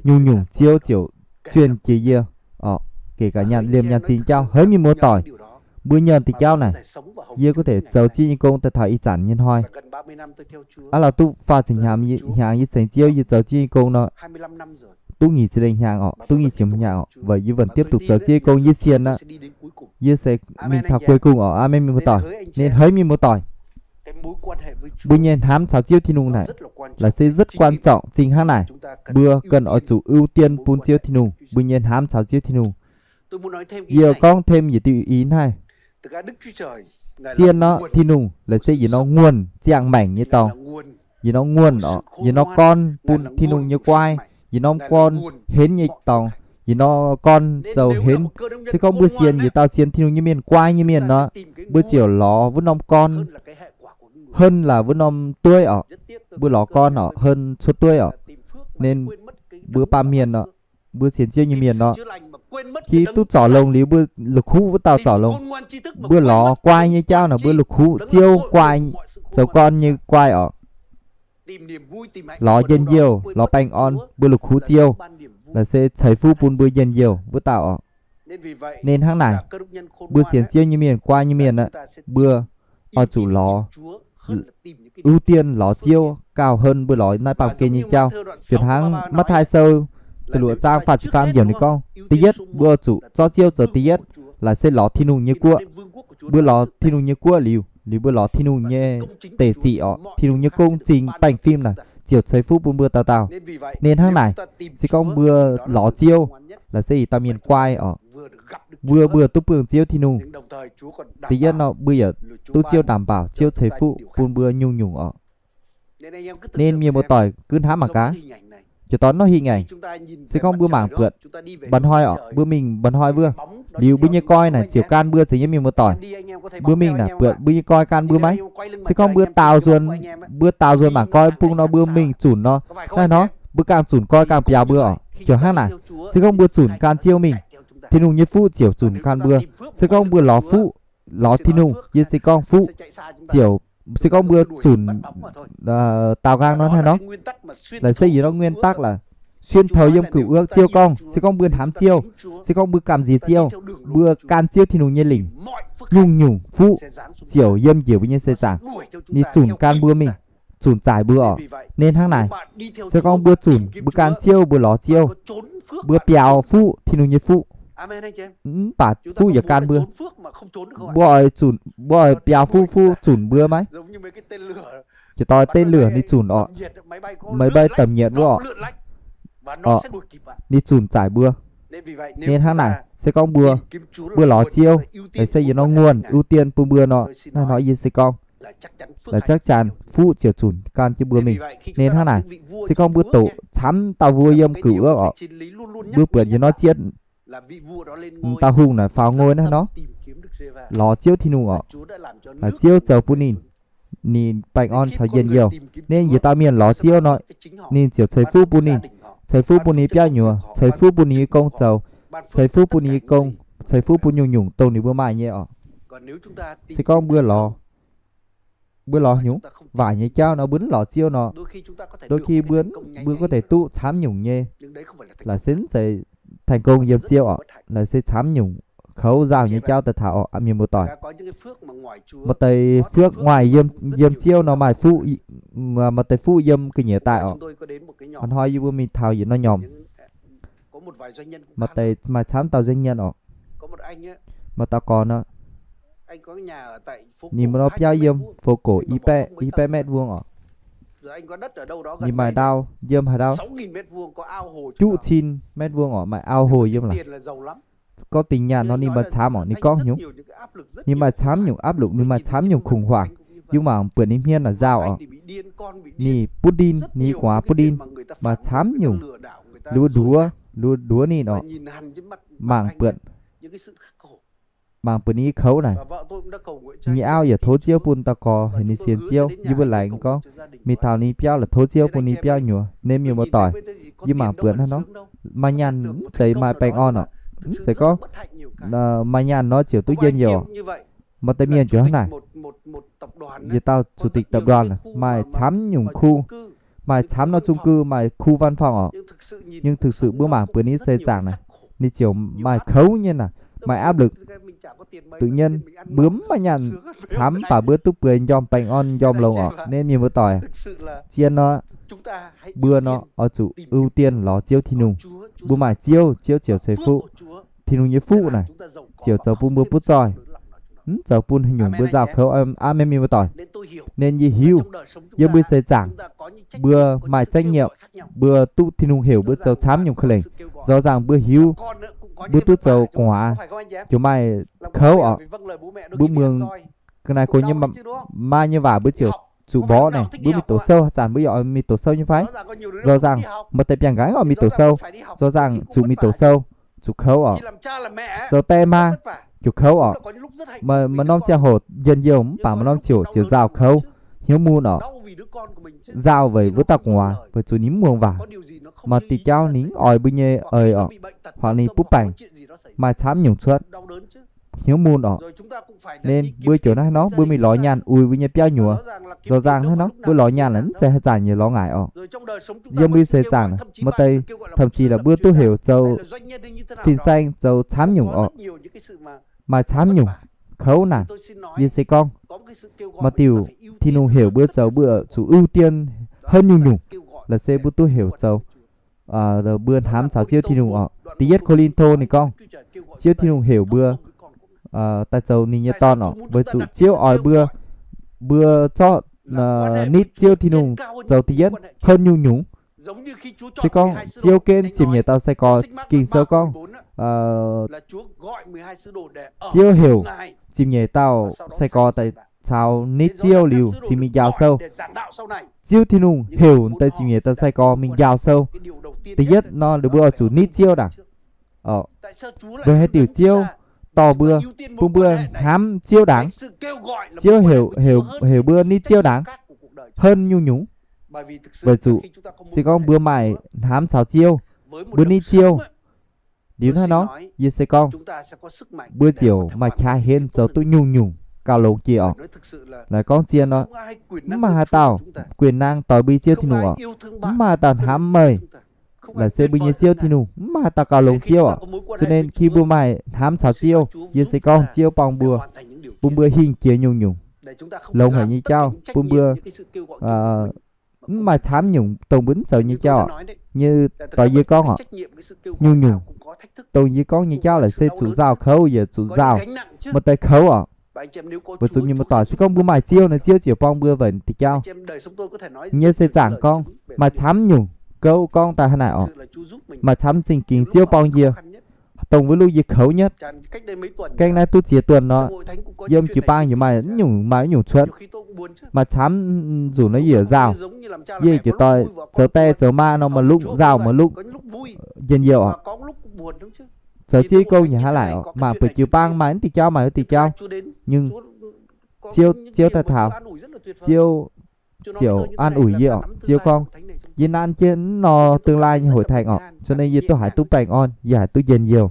nyungc-nyungc Ziouv ziouc truyền jiex yie oc, kể cả nyaanh liemh nyaanh zinh jauv. Haiz mienh muoz-doic, mbuo nyanc deix jauv naaic, yie có thể zoux ziev nyei gong daaih taux ih zanc nyei hnoi. Aav lorz duqv faah ziepc hnyangx, hnyangx yie ceng Ziouv, yie zoux ziev nyei gong nor, duqv nyic ziepc lengh hnyangx oc, duqv nyic ziepc hnyangx oc, weic yie vẫn tiếp tục zoux ziev nyei gong, yie sienx aqv. Yie se mingh taux cuối cùng oc, aamen, mienh muoz-doic. Nên haiz mienh muoz-doic, mbuo nyei hnamv caux Ziouv Tin-Hungh naaic laaix se rất quan trọng, zingh hnangv naaic, mbuo cần oix zuqc ưu tiên bun Ziouv Tin-Hungh, mbuo nyei hnamv caux Ziouv Tin-Hungh. Yie gorngv thêm yietc diuh ih hnangv naaic. Zien nor, Tin-Hungh laaix se yietc norm nguồn ziangh maengc nyei dorngx, yietc norm nguồn oc, yietc norm gorn bun Tin-Hungh nyei guai, yietc norm gorn henv nyei dorngx, yietc norm gorn zoux henv. Se gorngv mbuo sienx, yietc dauh sienx Tin-Hungh nyei mienh, guai nyei mienh nor, mbuo ziouc lorz wuov norm gorn hơn là wuov norm dueiv oc. Mbuo lorz gorn oc hơn cuotv dueiv oc. Nên mbuo baamh mienh nor, mbuo sienx Ziouv nyei mienh nor, khi duqv zorc longx liuz mbuo la'kuqv wuov dauh zorc longx. Mbuo lorz guai nyei jauv naaic mbuo la'kuqv Ziouv guai, zoux gorn nyei guai oc. Lorz njien-youh, lorz baengh orn, mbuo la'kuqv Ziouv, laaix se ceix fuqv bun mbuo njien-youh wuov dauh oc. Nên hnangv naaic, mbuo sienx Ziouv nyei mienh, guai nyei mienh aqv, mbuo oix zuqc lorz, ưu tiên lorz Ziouv gauh hơn mbuo lorz naaiv baamh gen nyei jauv. Fih hnangv Matv^taai Sou da'luoqc zaang faah ziepc faam yiemc ninh gorngv, da'yietv mbuo oix zuqc zorqv Ziouv zoux da'yietv, laaix se lorz Tin-Hungh nyei guoqv. Mbuo lorz Tin-Hungh nyei guoqv liuz, liuz mbuo lorz Tin-Hungh nyei deic ziqc oc, Tin-Hungh nyei gong zingx baengh fim naaic ziouc ceix fuqv bun mbuo dauh dauh. Nên hnangv naaic, se gorngv mbuo lorz Ziouv, laaix se yietc dauh mienh guai oc, mbuo, mbuo duqv buangh Ziouv Tin-Hungh. Da'yietv nor, mbuo yaac duqv Ziouv đảm bảo, Ziouv ceix fuqv bun mbuo nyungc-nyungc oc. Nên mienh muoz-doic gux hnamv mangc gaax, ziouc dorn nor hinh ngaengc. Se gorngv mbuo mangc buatc mba'hnoi oc, mbuo mingh mba'hnoi wuov, liuz mbuo nyei koi naaic ziouc gan mbuo, zeiz nyei mienh muoz-doic. Mbuo mingh naaic buatc mbuo nyei koi gan mbuo maiv? Se gorngv mbuo daaux nzuonx, mbuo daaux nzuonx mangc koi bung nor, mbuo mingh zunc nor, naaiv nor mbuo ganh zunc koi ganh biaux mbuo oc. Ziouc hnangv naaic, se gorngv mbuo zunc gan Ziouv mingh, Tin-Hungh nyei fuqv ziouc zunc gan mbuo. Se gorngv mbuo lorz fuqv, lorz Tin-Hungh, yie se gorngv fuqv ziouc, se gorngv mbuo zunc daaux nqaang nor, naaiv nor, laaix se yietc norm nguyên tắc laaix xuyên thấu yiem Cựu Ước Ziouv gorngv, se gorngv mbuo hnamv Ziouv, se gorngv mbuo gamh nziex Ziouv, mbuo gan Ziouv Tin-Hungh nyei lingc, nyungc-nyungc fuqv ziouc yiem njiec mbuo nyei seix zaangc, ninh zunc gan mbuo mingh, zunc zaaic mbuo oc. Nên hnangv naaic, se gorngv mbuo zunc, mbuo gan Ziouv, mbuo lorz Ziouv, mbuo biaux fuqv, Tin-Hungh nyei fuqv, mv baac fuqv yaac gan mbuo. Mbuo oix zunc, mbuo oix biaux fuqv, fuqv zunc mbuo maiv? Ziouc dorh tên lửa ninh zunc oc, máy bay tầm nhiệt wuov oc, ninh zunc zaaic mbuo. Nên hnangv naaic, se gorngv mbuo, mbuo lorz Ziouv, laaix se yietc norm nguồn ưu tiên bun mbuo nor, naaiv nor yie se gorngv, laaix chắc chắn fuqv ziouc zunc gan jienv mbuo mingh. Nên hnangv naaic, se gorngv mbuo doqc camv dauh vua yiem Cựu Ước oc, mbuo buatc yietc norm zietv, dauh hungh naaic faaux ngoi naaiv nor, lorz Ziouv Tin-Hungh orqc. Ziouv zoux bun ninh, ninh baengh orn caux njien-youh. Ninh yietc dauh mienh lorz Ziouv nor, ninh ziouc ceix fuqv bun ninh, ceix fuqv bun ninh biauv nyuoz, ceix fuqv bun ninh nyei gong zoux, ceix fuqv bun ninh nyei gong, ceix fuqv bun nyungc-nyungc dongh ninh mbuo maaih nyei orqc. Se gorngv mbuo lorz, mbuo lorz hnyouv waaic nyei jauv nor, mbuo mv lorz Ziouv nor, đôi khi mbuo, mbuo có thể duqv camv nyungc nyei, laaix se mv zeiz thành công yiem Ziouv orqc, laaix se camv nyungc kouv nzauh nyei jauv daaih taux orqc, mienh muoz-doic. Maaih deix phước ngoài yiem, yiem Ziouv nor maaih fuqv, maaih deix fuqv yiem ga'nyiec daaih orqc. Hnoi yie mbuo mingh taux yietc norm nyormc, maaih deix maaih camv dauh doanh nhân orqc. Maaih dauh gorx nor, ninh mbuo nor biauv yiem phố cổ i baeqv, i baeqv mét vuông orqc. Ninh maaih ndau yiem haaix ndau, juqv cin mét vuông orqc, maaih ao hồ yiem lorqc. Gorngv dingc nyaanh nor ninh maaih camv orqc, ninh gorngv hnyouv, ninh maaih camv nyungc áp lực, ninh maaih camv nyungc khủng hoảng, yie mangc buatc ninh hmien naaic nzauh orqc. Ninh butv ndin, ninh nyei gu'nguaaz butv ndin, maaih camv nyungc, luov nduov, luov nduov ninh orqc. Mangc buatc, mangc buatc ninh nyei kouv naaic. Ninh nyei auv yaac tov Ziouv bun dauh gorx heuc ninh sienx Ziouv. Yie mbuo laengz gorngv, mingh taux ninh biauv la'tov Ziouv bun ninh biauv nyuoz. Nên mienh muoz-doic, yie mangc buatc hnangv nor, maaih nyaanh mv zeiz maaih baengh orn orqc. Mv zeiz gorngv maaih nyaanh nor ziouc duqv njien-youh orqc. Maaih deix mienh ziouc hnangv naaic, yietc dauh chủ tịch tập đoàn maaih camv nyungc khu, maaih camv norm chung cư, maaih khu văn phòng orqc. Nhưng thực sự mbuo mangc buatc ninh seix zaangc naaic, ninh ziouc maaih kouv nyei naaic, maaih áp lực. Tự nhiên mbuo mv maaih nyaanh camv, mv baac mbuo duqv bueix njormh baengh orn njormh longx orqc. Nên mienh muoz-doic, zien nor, mbuo nor oix zuqc ưu tiên lorz Ziouv Tin-Hungh. Mbuo maaih Ziouv, Ziouv ziouc ceix fuqv. Tin-Hungh nyei fuqv naaic ziouc zoux bun mbuo butv zoih, mv zoux bun haaix nyungc mbuo nzauh kouv. Aamen, mienh muoz-doic. Nên yie hiuv, yiem mbuo seix zaangc, mbuo maaih trách nhiệm, mbuo duqv Tin-Hungh heuc mbuo zoux camv nyungc ka'lengc. Rõ ràng mbuo hiuv, mbuo duqv zoux gu'nguaaz, ziouc maaih kouv orqc. Mbuo muangx ga'naaiv-gong nyei, maa nyei waac mbuo ziouc zuqc mborqv naaic. Mbuo mingh doqc sou, haaix zanc mbuo yaac mingh doqc sou nyei fai? Rõ ràng maaih deix biangh nqa'haav oix mingh doqc sou, rõ ràng zuqc mingh doqc sou, zuqc kouv orqc. Zoux die maa ziouc kouv orqc. Maaih norm ziangh hoc njien-youh, mv baac maaih norm ziouc ziouc nzauh kouv, hnyouv mun orqc. Nzauh weic wuov dauh gu'nguaaz, weic zuqc ninh mv muangx waac. Maaih diuh jauv ninh mv oix mbuo nyei eix orqc, hoặc ninh butv baengc, maaih camv nyungc cuotv, hnyouv mun orqc. Nên mbuo ziouc hnangv nor, mbuo mingh lorz nyaanh uix mbuo nyei biauv nyuoz. Rõ ràng hnangv nor, mbuo lorz nyaanh laaix mv zeiz haaix zanc nyei lorz ngaaic orqc. Yiem mbuo seix zaangc maaih deix thậm chí là mbuo duqv heuc zoux fin-saeng, zoux camv nyungc orqc, maaih camv nyungc kouv naaic. Yie se gorngv, maaih diuc Tin-Hungh heuc mbuo zoux mbuo zuqc ưu tiên hơn nyungc-nyungc, laaix se mbuo duqv heuc zoux mbuo hnamv caux Ziouv Tin-Hungh orqc. Da'yietv Ko^lin^to ninh gorngv, Ziouv Tin-Hungh heuc mbuo daaih zoux ninh nyei dorn orqc, weic zuqc Ziouv oix mbuo, mbuo zorqv nitv Ziouv Tin-Hungh zoux da'yietv hơn nyungc-nyungc. Se gorngv Ziouv ginv ziepc nyeic dauh sai-gorx, Ging-Sou gorngv Ziouv heuc ziepc nyeic dauh sai-gorx daaih caux nitv Ziouv liuz cingx mingh njaaux sou. Ziouv Tin-Hungh heuc deix ziepc nyeic dauh sai-gorx mingh njaaux sou. Da'yietv nor, ninh mbuo oix zuqc nitv Ziouv ndaangc. Weic haaix diuc Ziouv dorh mbuo, bun mbuo hnamv Ziouv ndaangc? Ziouv heuc, heuc, heuc mbuo nitv Ziouv ndaangc hơn nyungc-nyungc. Weic zuqc se gorngv mbuo maaih hnamv caux Ziouv, mbuo nitv Ziouv, liuz hnangv nor, yie se gorngv mbuo ziouc maaih qaqv henv zoux duqv nyungc-nyungc gauh longx jiex orqc. Laaix gorngv zien nor, mv maaih haaix dauh quyền năng doix mbui Ziouv Tin-Hungh orqc. Mv maaih haaix dauh hnamv meih laaix se mbuo nyei Ziouv Tin-Hungh. Mv maaih haaix dauh gauh longx Ziouv orqc. Cho nên khi mbuo maaih hnamv caux Ziouv, yie se gorngv Ziouv borng mbuo, bun mbuo hingh jiex nyungc-nyungc longx haic nyei jauv, bun mbuo mv maaih camv nyungc dongh mbuo mv zoux nyei jauv orqc. Nyei doix yie gorngv orqc, nyungc-nyungc dongh yie gorngv nyei jauv laaix se zuqc nzauh kouv yaac zuqc nzauh, maaih deix kouv orqc. Weic zuqc mienh muoz-doic, se gorngv mbuo maaih Ziouv nor, Ziouv ziouc borng mbuo weic diuh jauv. Nyei se zaangc gorngv maaih camv nyungc gouv gorngv daaih hnangv naaic orqc. Maaih camv zingh gingx Ziouv borng yie, dongh wuov lungh yie kouv nhất. Gaengh naaiv duqv ziex duonh nor, yiem jiu-baang yaac maaih nyungc, maaih nyungc cuotv. Maaih camv nzunc nor yie yaac nzauh. Yie jiex doix zoux die zoux maa nor maaih lungv nzauh maaih lungv njien-youh orqc. Zoux Ziouv nyei gong yaac hnangv naaic oc. Mangc buatc jiu-baang maaih naaiv diuh jauv maaih wuov diuh jauv, nhưng Ziouv, Ziouv daaih taux, Ziouv ziouc an ủi yie oc. Ziouv gorngv, yie nanv jienv nor tương lai nyei hoic taengx oc, cho nên yie duqv haiz duqv baengh orn, yie haiz duqv njien-youh.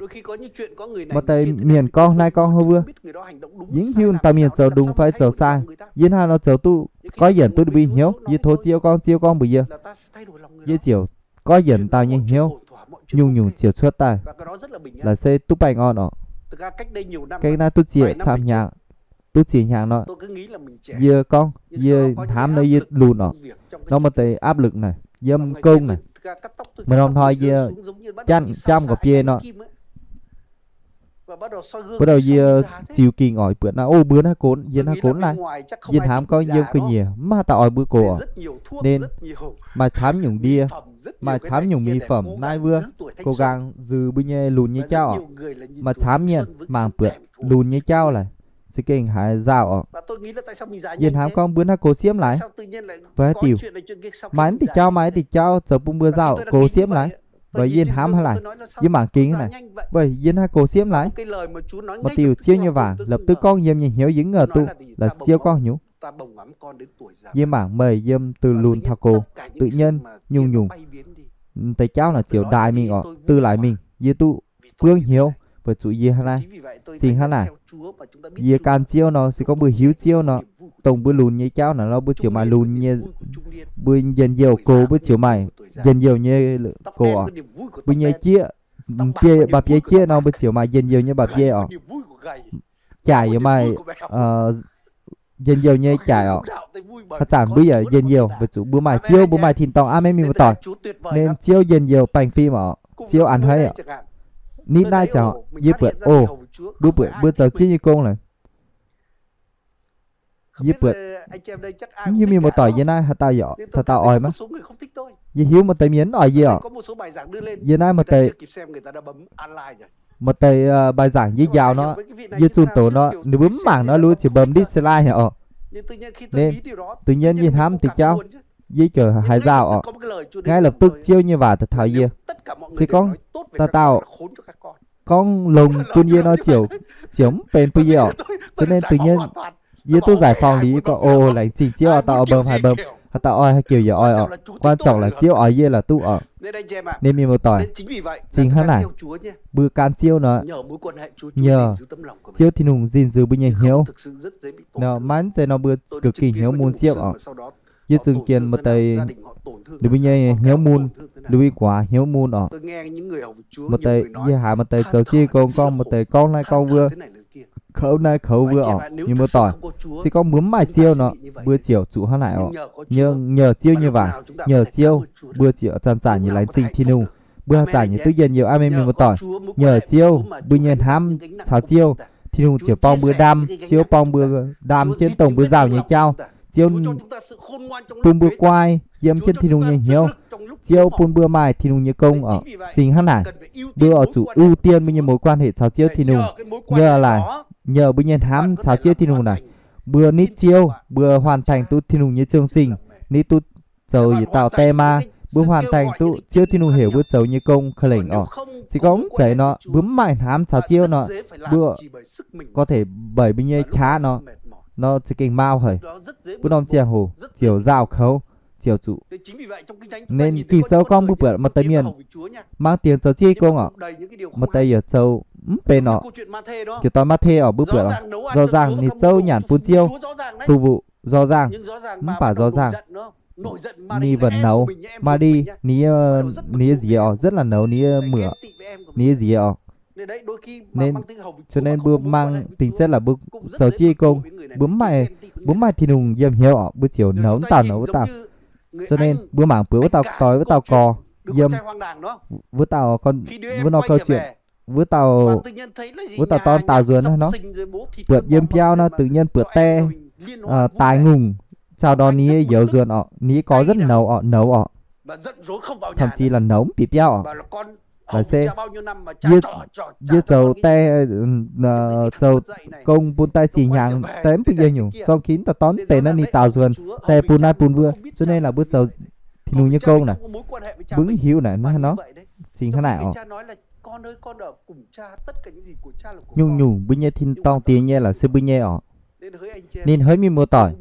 Maaih deix mienh gorngv naaiv gorngv haaix wuov, yie mv hiuv dauh mienh zoux ndongc fai zoux sai. Yie hnangv nor zoux duqv goiv yienc duqv ninh mbuo hnyouv. Yie tov Ziouv gorngv, Ziouv gorngv mbuox yie, yie ziouc goiv yienc dauh nyei hnyouv, nyungc-nyungc ziouc cuotv daaih. Laaix se duqv baengh orn oc. Gaengh naaiv duqv ziec camv hnyangx, duqv ziec hnyangx nor, yie gorngv yie hnamv nor yie lunx oc. Nor maaih deix áp lực naaic, yiem gong naaic, maaih norm hnoi yie janv, janv nqox biei nor, buov dauh yie ziux gingh oc, buatc naaiv, o, mbuo naaiv gonx, yie naaiv gonx naaiv, yie hnamv gorngv yiem ga'nyiec mv maaih dauh oix mbuo gox oc. Nên maaih camv nyungc ndie, maaih camv nyungc mỹ phẩm naaiv wuov, gox nqaang zux mbuo nyei lunx nyei jauv oc. Maaih camv mienh mangc buatc lunx nyei jauv laaix, za'gengh haiz nzauh oc. Yie hnamv gorngv mbuo naaiv gox siemv laaix, fai haaix diuc, maaih naaiv diuh jauv, maaih naaiv diuh jauv zoux bun mbuo nzauh gox siemv laaix. Weic yie hnamv hnangv naaic, yie mangc gingx hnangv naaic, weic yie naaiv gox siemv laaix. Maaih diuh Ziouv nyei waac lập tức gorngv yiem nyei hnyouv yie mv ngaih duqv laaix Ziouv gorngv nyungc. Yie mangc meih yiem deix lunx taux gox, tự nhiên nyungc-nyungc deix jauv naaic ziouc ndaix mingh oc, daaih laaix mingh. Yie duqv buangv hnyouv weic zuqc yie hnangv naaiv, zingh hnangv naaic. Yie gan Ziouv nor, se gorngv mbuo hiuv Ziouv nor, dongh mbuo lunx nyei jauv naaic nor, mbuo ziouc maaih lunx nyei, mbuo njien-youh gox mbuo ziouc maaih njien-youh nyei gox oc. Mbuo nyei jieqv, biei, mba'biei jieqv nor, mbuo ziouc maaih njien-youh nyei mba'biei oc. Jaaic yaac maaih njien-youh nyei jaaic oc. Haaix zanc mbuo yaac njien-youh weic zuqc mbuo maaih Ziouv, mbuo maaih tin-dorngh aqv, maiv mienh muoz-doic. Nên Ziouv njien-youh baengh fim oc, Ziouv a'hneiv oc. Nitv naaiv ziangh hoc yie buatc, o, mbuo buatc mbuo zoux Ziouv nyei gong laaix. Yie buatc, mv hiuv mienh muoz-doic yie naaiv haaix dauh, haaix dauh oix maiv? Yie hiuv maaih deix mienh mv oix yie oc. Yie naaiv maaih deix, maaih deix bài giảng yie njaaux nor, yie zunh doz nor ninh mbuo mv mangc nor, ninh mbuo ziouc bấm dislike oc. Nên tự nhiên yie hnamv deix jauv, yie ziouc haiz nzauh oc. Ngay lập tức Ziouv nyei waac daaih taux yie, se gorngv dauh dauh gorngv longx bun yie nor ziouc, ziouc mv benx bun yie oc. Cho nên tự nhiên yie duqv giải phóng liuz, yie gorngv, o, laengz zingh Ziouv oc, dauh oix bấm haaix bấm, haaix dauh oix haaix diuc yaac oix oc. Quan trọng là Ziouv oix yie laaix duqv oc. Nên mienh muoz-doic, zingh hnangv naaic, mbuo gan Ziouv nor, nhờ Ziouv Tin-Hungh gìn giữ mbuo nyei hnyouv. Nor maiv zeiz nor mbuo cực kỳ hnyouv mun siepv oc. Yie zungh jiex maaih deix ninh mbuo nyei hnyouv mun, ninh mbuo guaax hnyouv mun oc. Maaih deix yie haiz maaih deix zoux Ziouv gong gorngv, maaih deix gorngv naaiv gorngv wuov, kouv naaiv kouv wuov oc. Mienh muoz-doic, se gorngv mbuo mv maaih Ziouv nor, mbuo ziouc zuqc hnangv naaic oc. Nhờ, nhờ Ziouv nyei waac, nhờ Ziouv, mbuo ziouc zanc-zanc nyei laengz zingh Tin-Hungh. Mbuo haaix zanc nyei duqv njien-youh aqv, mienh muoz-doic. Nhờ Ziouv, mbuo nyei hnamv caux Ziouv, Tin-Hungh ziouc borng mbuo ndaam. Ziouv borng mbuo ndaam jienv dongh mbuo nzauh nyei jauv. Ziouv bun mbuo guai yiem jienv Tin-Hungh nyei hnyouv. Ziouv bun mbuo maaih Tin-Hungh nyei gong oc. Zingh hnangv naaic, mbuo oix zuqc ưu tiên mbuo nyei mối quan hệ caux Ziouv Tin-Hungh. Nhờ laaix, nhờ mbuo nyei hnamv caux Ziouv Tin-Hungh naaic, mbuo nitv Ziouv, mbuo hoàn thành duqv Tin-Hungh nyei zong-zingh, nitv duqv zoux yietc dauh die maa, mbuo hoàn thành duqv Ziouv Tin-Hungh heuc mbuo zoux nyei gong ka'lengc oc. Se gorngv mv zeiz nor, mbuo mv maaih hnamv caux Ziouv nor, mbuo có thể mbeix mbuo nyei qaqv nor, nor za'gengh mau haic. Mbuo norm ziangh hoc ziouc nzauh kouv, ziouc zuqc. Nên Ging-Sou gorngv mbuo buatc maaih deix mienh mang dingc zoux Ziouv nyei gong oc, maaih deix yaac zoux mv benx oc. Ziouc dorh Matv^tae oc, mbuo buatc oc, rõ ràng ninh zouv nyanc bun Ziouv, phục vụ rõ ràng, mv baac rõ ràng ninh vẫn nổi giận. Mari ninh, ninh nyei nziex oc, rất là nổi giận, ninh muoc, ninh nyei nziex oc. Nên, cho nên mbuo mang tính chất là mbuo zoux Ziouv nyei gong, mbuo mv maaih, mbuo mv maaih Tin-Hungh yiem hnyouv oc, mbuo ziouc nổi giận wuov dauh, nổi giận wuov dauh. Cho nên mbuo mangc buatc wuov dauh doix wuov dauh gorx yiem wuov dauh, wuov nor câu chuyện, wuov dauh, wuov dauh dorn daaux nzuonx nor, buatc yiem biauv nor tự nhiên buatc die, die ngùng, sau đó ninh nyei youz nzuonx oc, ninh nyei gorx rất nổi giận oc, nổi giận oc. Thậm chí là nổi giận mv bieqc biauv oc. Laaix se yie, yie zoux die, zoux gong bun die zinh hnyangx, die mv bun yie nyungc, zong kin dauh dorn mv benx naaiv ninh daaux nzuonx, die bun naaiv bun wuov, cho nên là mbuo zoux Tin-Hungh nyei gong naaic, mbuo mv hiuv naaic hnangv nor, zingh hnangv naaic oc. Nyungc-nyungc mbuo nyei tin-dorngh diex nyei laaix se mbuo nyei orqc. Ninh haiz mienh muoz-doic,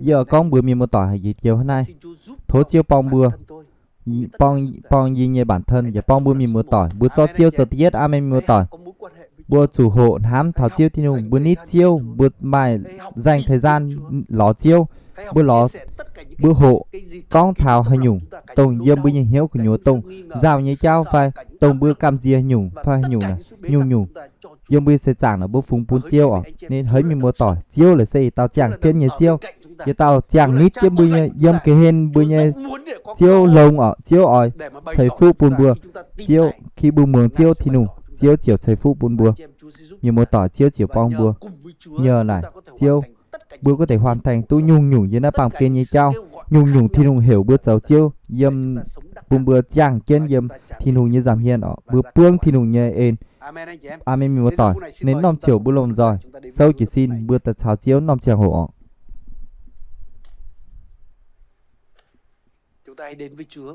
yie gorngv mbuox mienh muoz-doic haic jiex hnangv naaiv, tov Ziouv borng mbuo, borng, borng yie nyei bản thân yaac borng mbuo mienh muoz-doic. Mbuo zorqv Ziouv zoux da'yietv, aamen, mienh muoz-doic. Mbuo zuqc hoqc hnamv taux Ziouv Tin-Hungh, mbuo nitv Ziouv, mbuo maaih dành thời gian lorz Ziouv, mbuo lorz, mbuo hoqc gorngv taux haaix nyungc dongh yiem mbuo nyei hnyouv gu'nyuoz, dongh nzauh nyei jauv fai dongh mbuo gamh nziex nyungc fai haaix nyungc naaic, nyungc-nyungc yiem mbuo nyei seix zaangc naaic mbuo fungx bun Ziouv orqc. Ninh haiz mienh muoz-doic, Ziouv laaix se yietc dauh ziangh jienv nyei Ziouv, yietc dauh ziangh nitv jienv mbuo nyei, yiem ga'hlen mbuo nyei Ziouv longx orqc. Ziouv oix ceix fuqv bun mbuo. Ziouv, khi mbuo muangx Ziouv Tin-Hungh, Ziouv ziouc ceix fuqv bun mbuo. Mienh muoz-doic, Ziouv ziouc borng mbuo. Nhờ naaic Ziouv, mbuo có thể hoàn thành duqv nyungc-nyungc yiem naaiv baamh gen nyei jauv. Nyungc-nyungc Tin-Hungh heuc mbuo zoux, Ziouv yiem, bun mbuo ziangh jienv yiem Tin-Hungh nyei nza'hmien orqc. Mbuo buangv Tin-Hungh nyei en. Aamen, mienh muoz-doic. Ninh norm ziouc mbuo lomh nzoih souv jiez sin mbuo daaih caux Ziouv norm ziangh hoc orqc.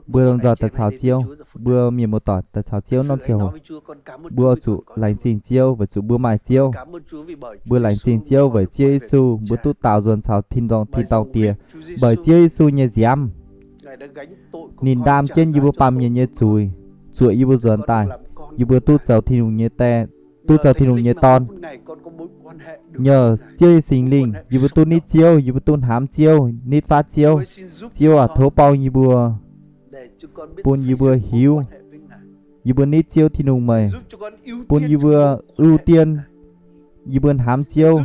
Mbuo lomh nzoih daaih caux Ziouv, mbuo mienh muoz-doic daaih caux Ziouv norm ziangh hoc. Mbuo zuqc laengz zingh Ziouv weic zuqc mbuo maaih Ziouv. Mbuo laengz zingh Ziouv weic Ziouv Yesu mbuo duqv daaux nzuonx caux tin-dorngh, tin-dorngh diex. Weic Ziouv Yesu nyei nziaamv, ninh ndaam jienv yie mbuo baamh mienh nyei zuiz, zuoqc yie mbuo nzuonx daaih, yie mbuo duqv zoux Tin-Hungh nyei die, duqv zoux Tin-Hungh nyei dorn. Nhờ Ziouv nyei Singx Lingh yie mbuo duqv nitv Ziouv, yie mbuo duqv hnamv Ziouv, nitv fatv Ziouv. Ziouv aac, tov borng yie mbuo, bun yie mbuo hiuv yie mbuo nitv Ziouv Tin-Hungh meih, bun yie mbuo ưu dien yie mbuo hnamv Ziouv,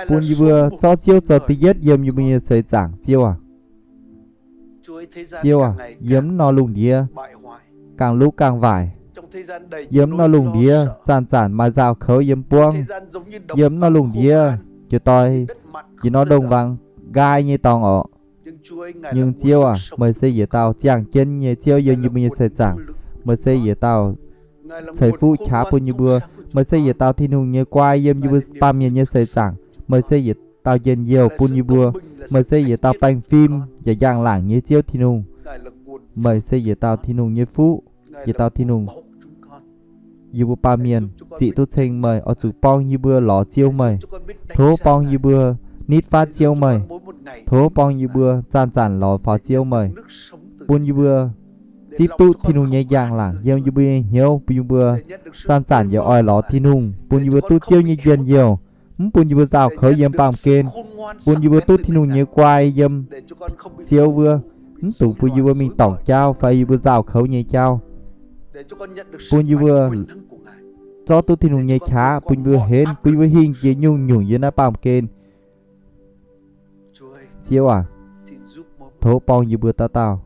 bun yie mbuo zorqv Ziouv zoux da'yietv yiem yie mbuo nyei seix zaangc, Ziouv aac. Ziouv aac, yiem nor lungh ndiev gangh luv gangh waaic. Yiem nor lungh ndiev zanc-zanc maaih nzauh kouv yiem buangv. Yiem nor lungh ndiev jiex doix, jiex nor ndongc waangc nqaai nyei dorngx orqc. Nhưng Ziouv aac, meih se yietc dauh ziangh jienv nyei Ziouv yiem yie mbuo nyei seix zaangc. Meih se yietc dauh ceix fuqv qaqv bun yie mbuo. Meih se yietc dauh Tin-Hungh nyei guai yiem yie mbuo baamh mienh nyei seix zaangc. Meih se yietc dauh njien-youh bun yie mbuo. Meih se yietc dauh baengh fim yaac njang-laangc nyei Ziouv Tin-Hungh. Meih se yietc dauh Tin-Hungh nyei fuqv, yietc dauh Tin-Hungh. Yie mbuo baamh mienh ziqc duqv ceng meih, oix zuqc borng yie mbuo lorz Ziouv meih. Tov borng yie mbuo nitv fatv Ziouv meih. Tov borng yie mbuo zanc-zanc lorz faaux Ziouv meih, bun yie mbuo zipv duqv Tin-Hungh nyei njang-laangc yiem yie mbuo nyei hnyouv, bun yie mbuo zanc-zanc yaac oix lorz Tin-Hungh, bun yie mbuo duqv Ziouv nyei njien-youh, mv bun yie mbuo nzauh kouv yiem baamh gen, bun yie mbuo duqv Tin-Hungh nyei guai yiem Ziouv wuov, mv dungx bun yie mbuo mingh dorngc jauv fai yie mbuo nzauh kouv nyei jauv, bun yie mbuo zorqv duqv Tin-Hungh nyei qaqv, bun yie mbuo henv, bun yie mbuo hingh jiex nyungc-nyungc yiem naaiv baamh gen. Ziouv aac, tov borng yie mbuo dauh dauh.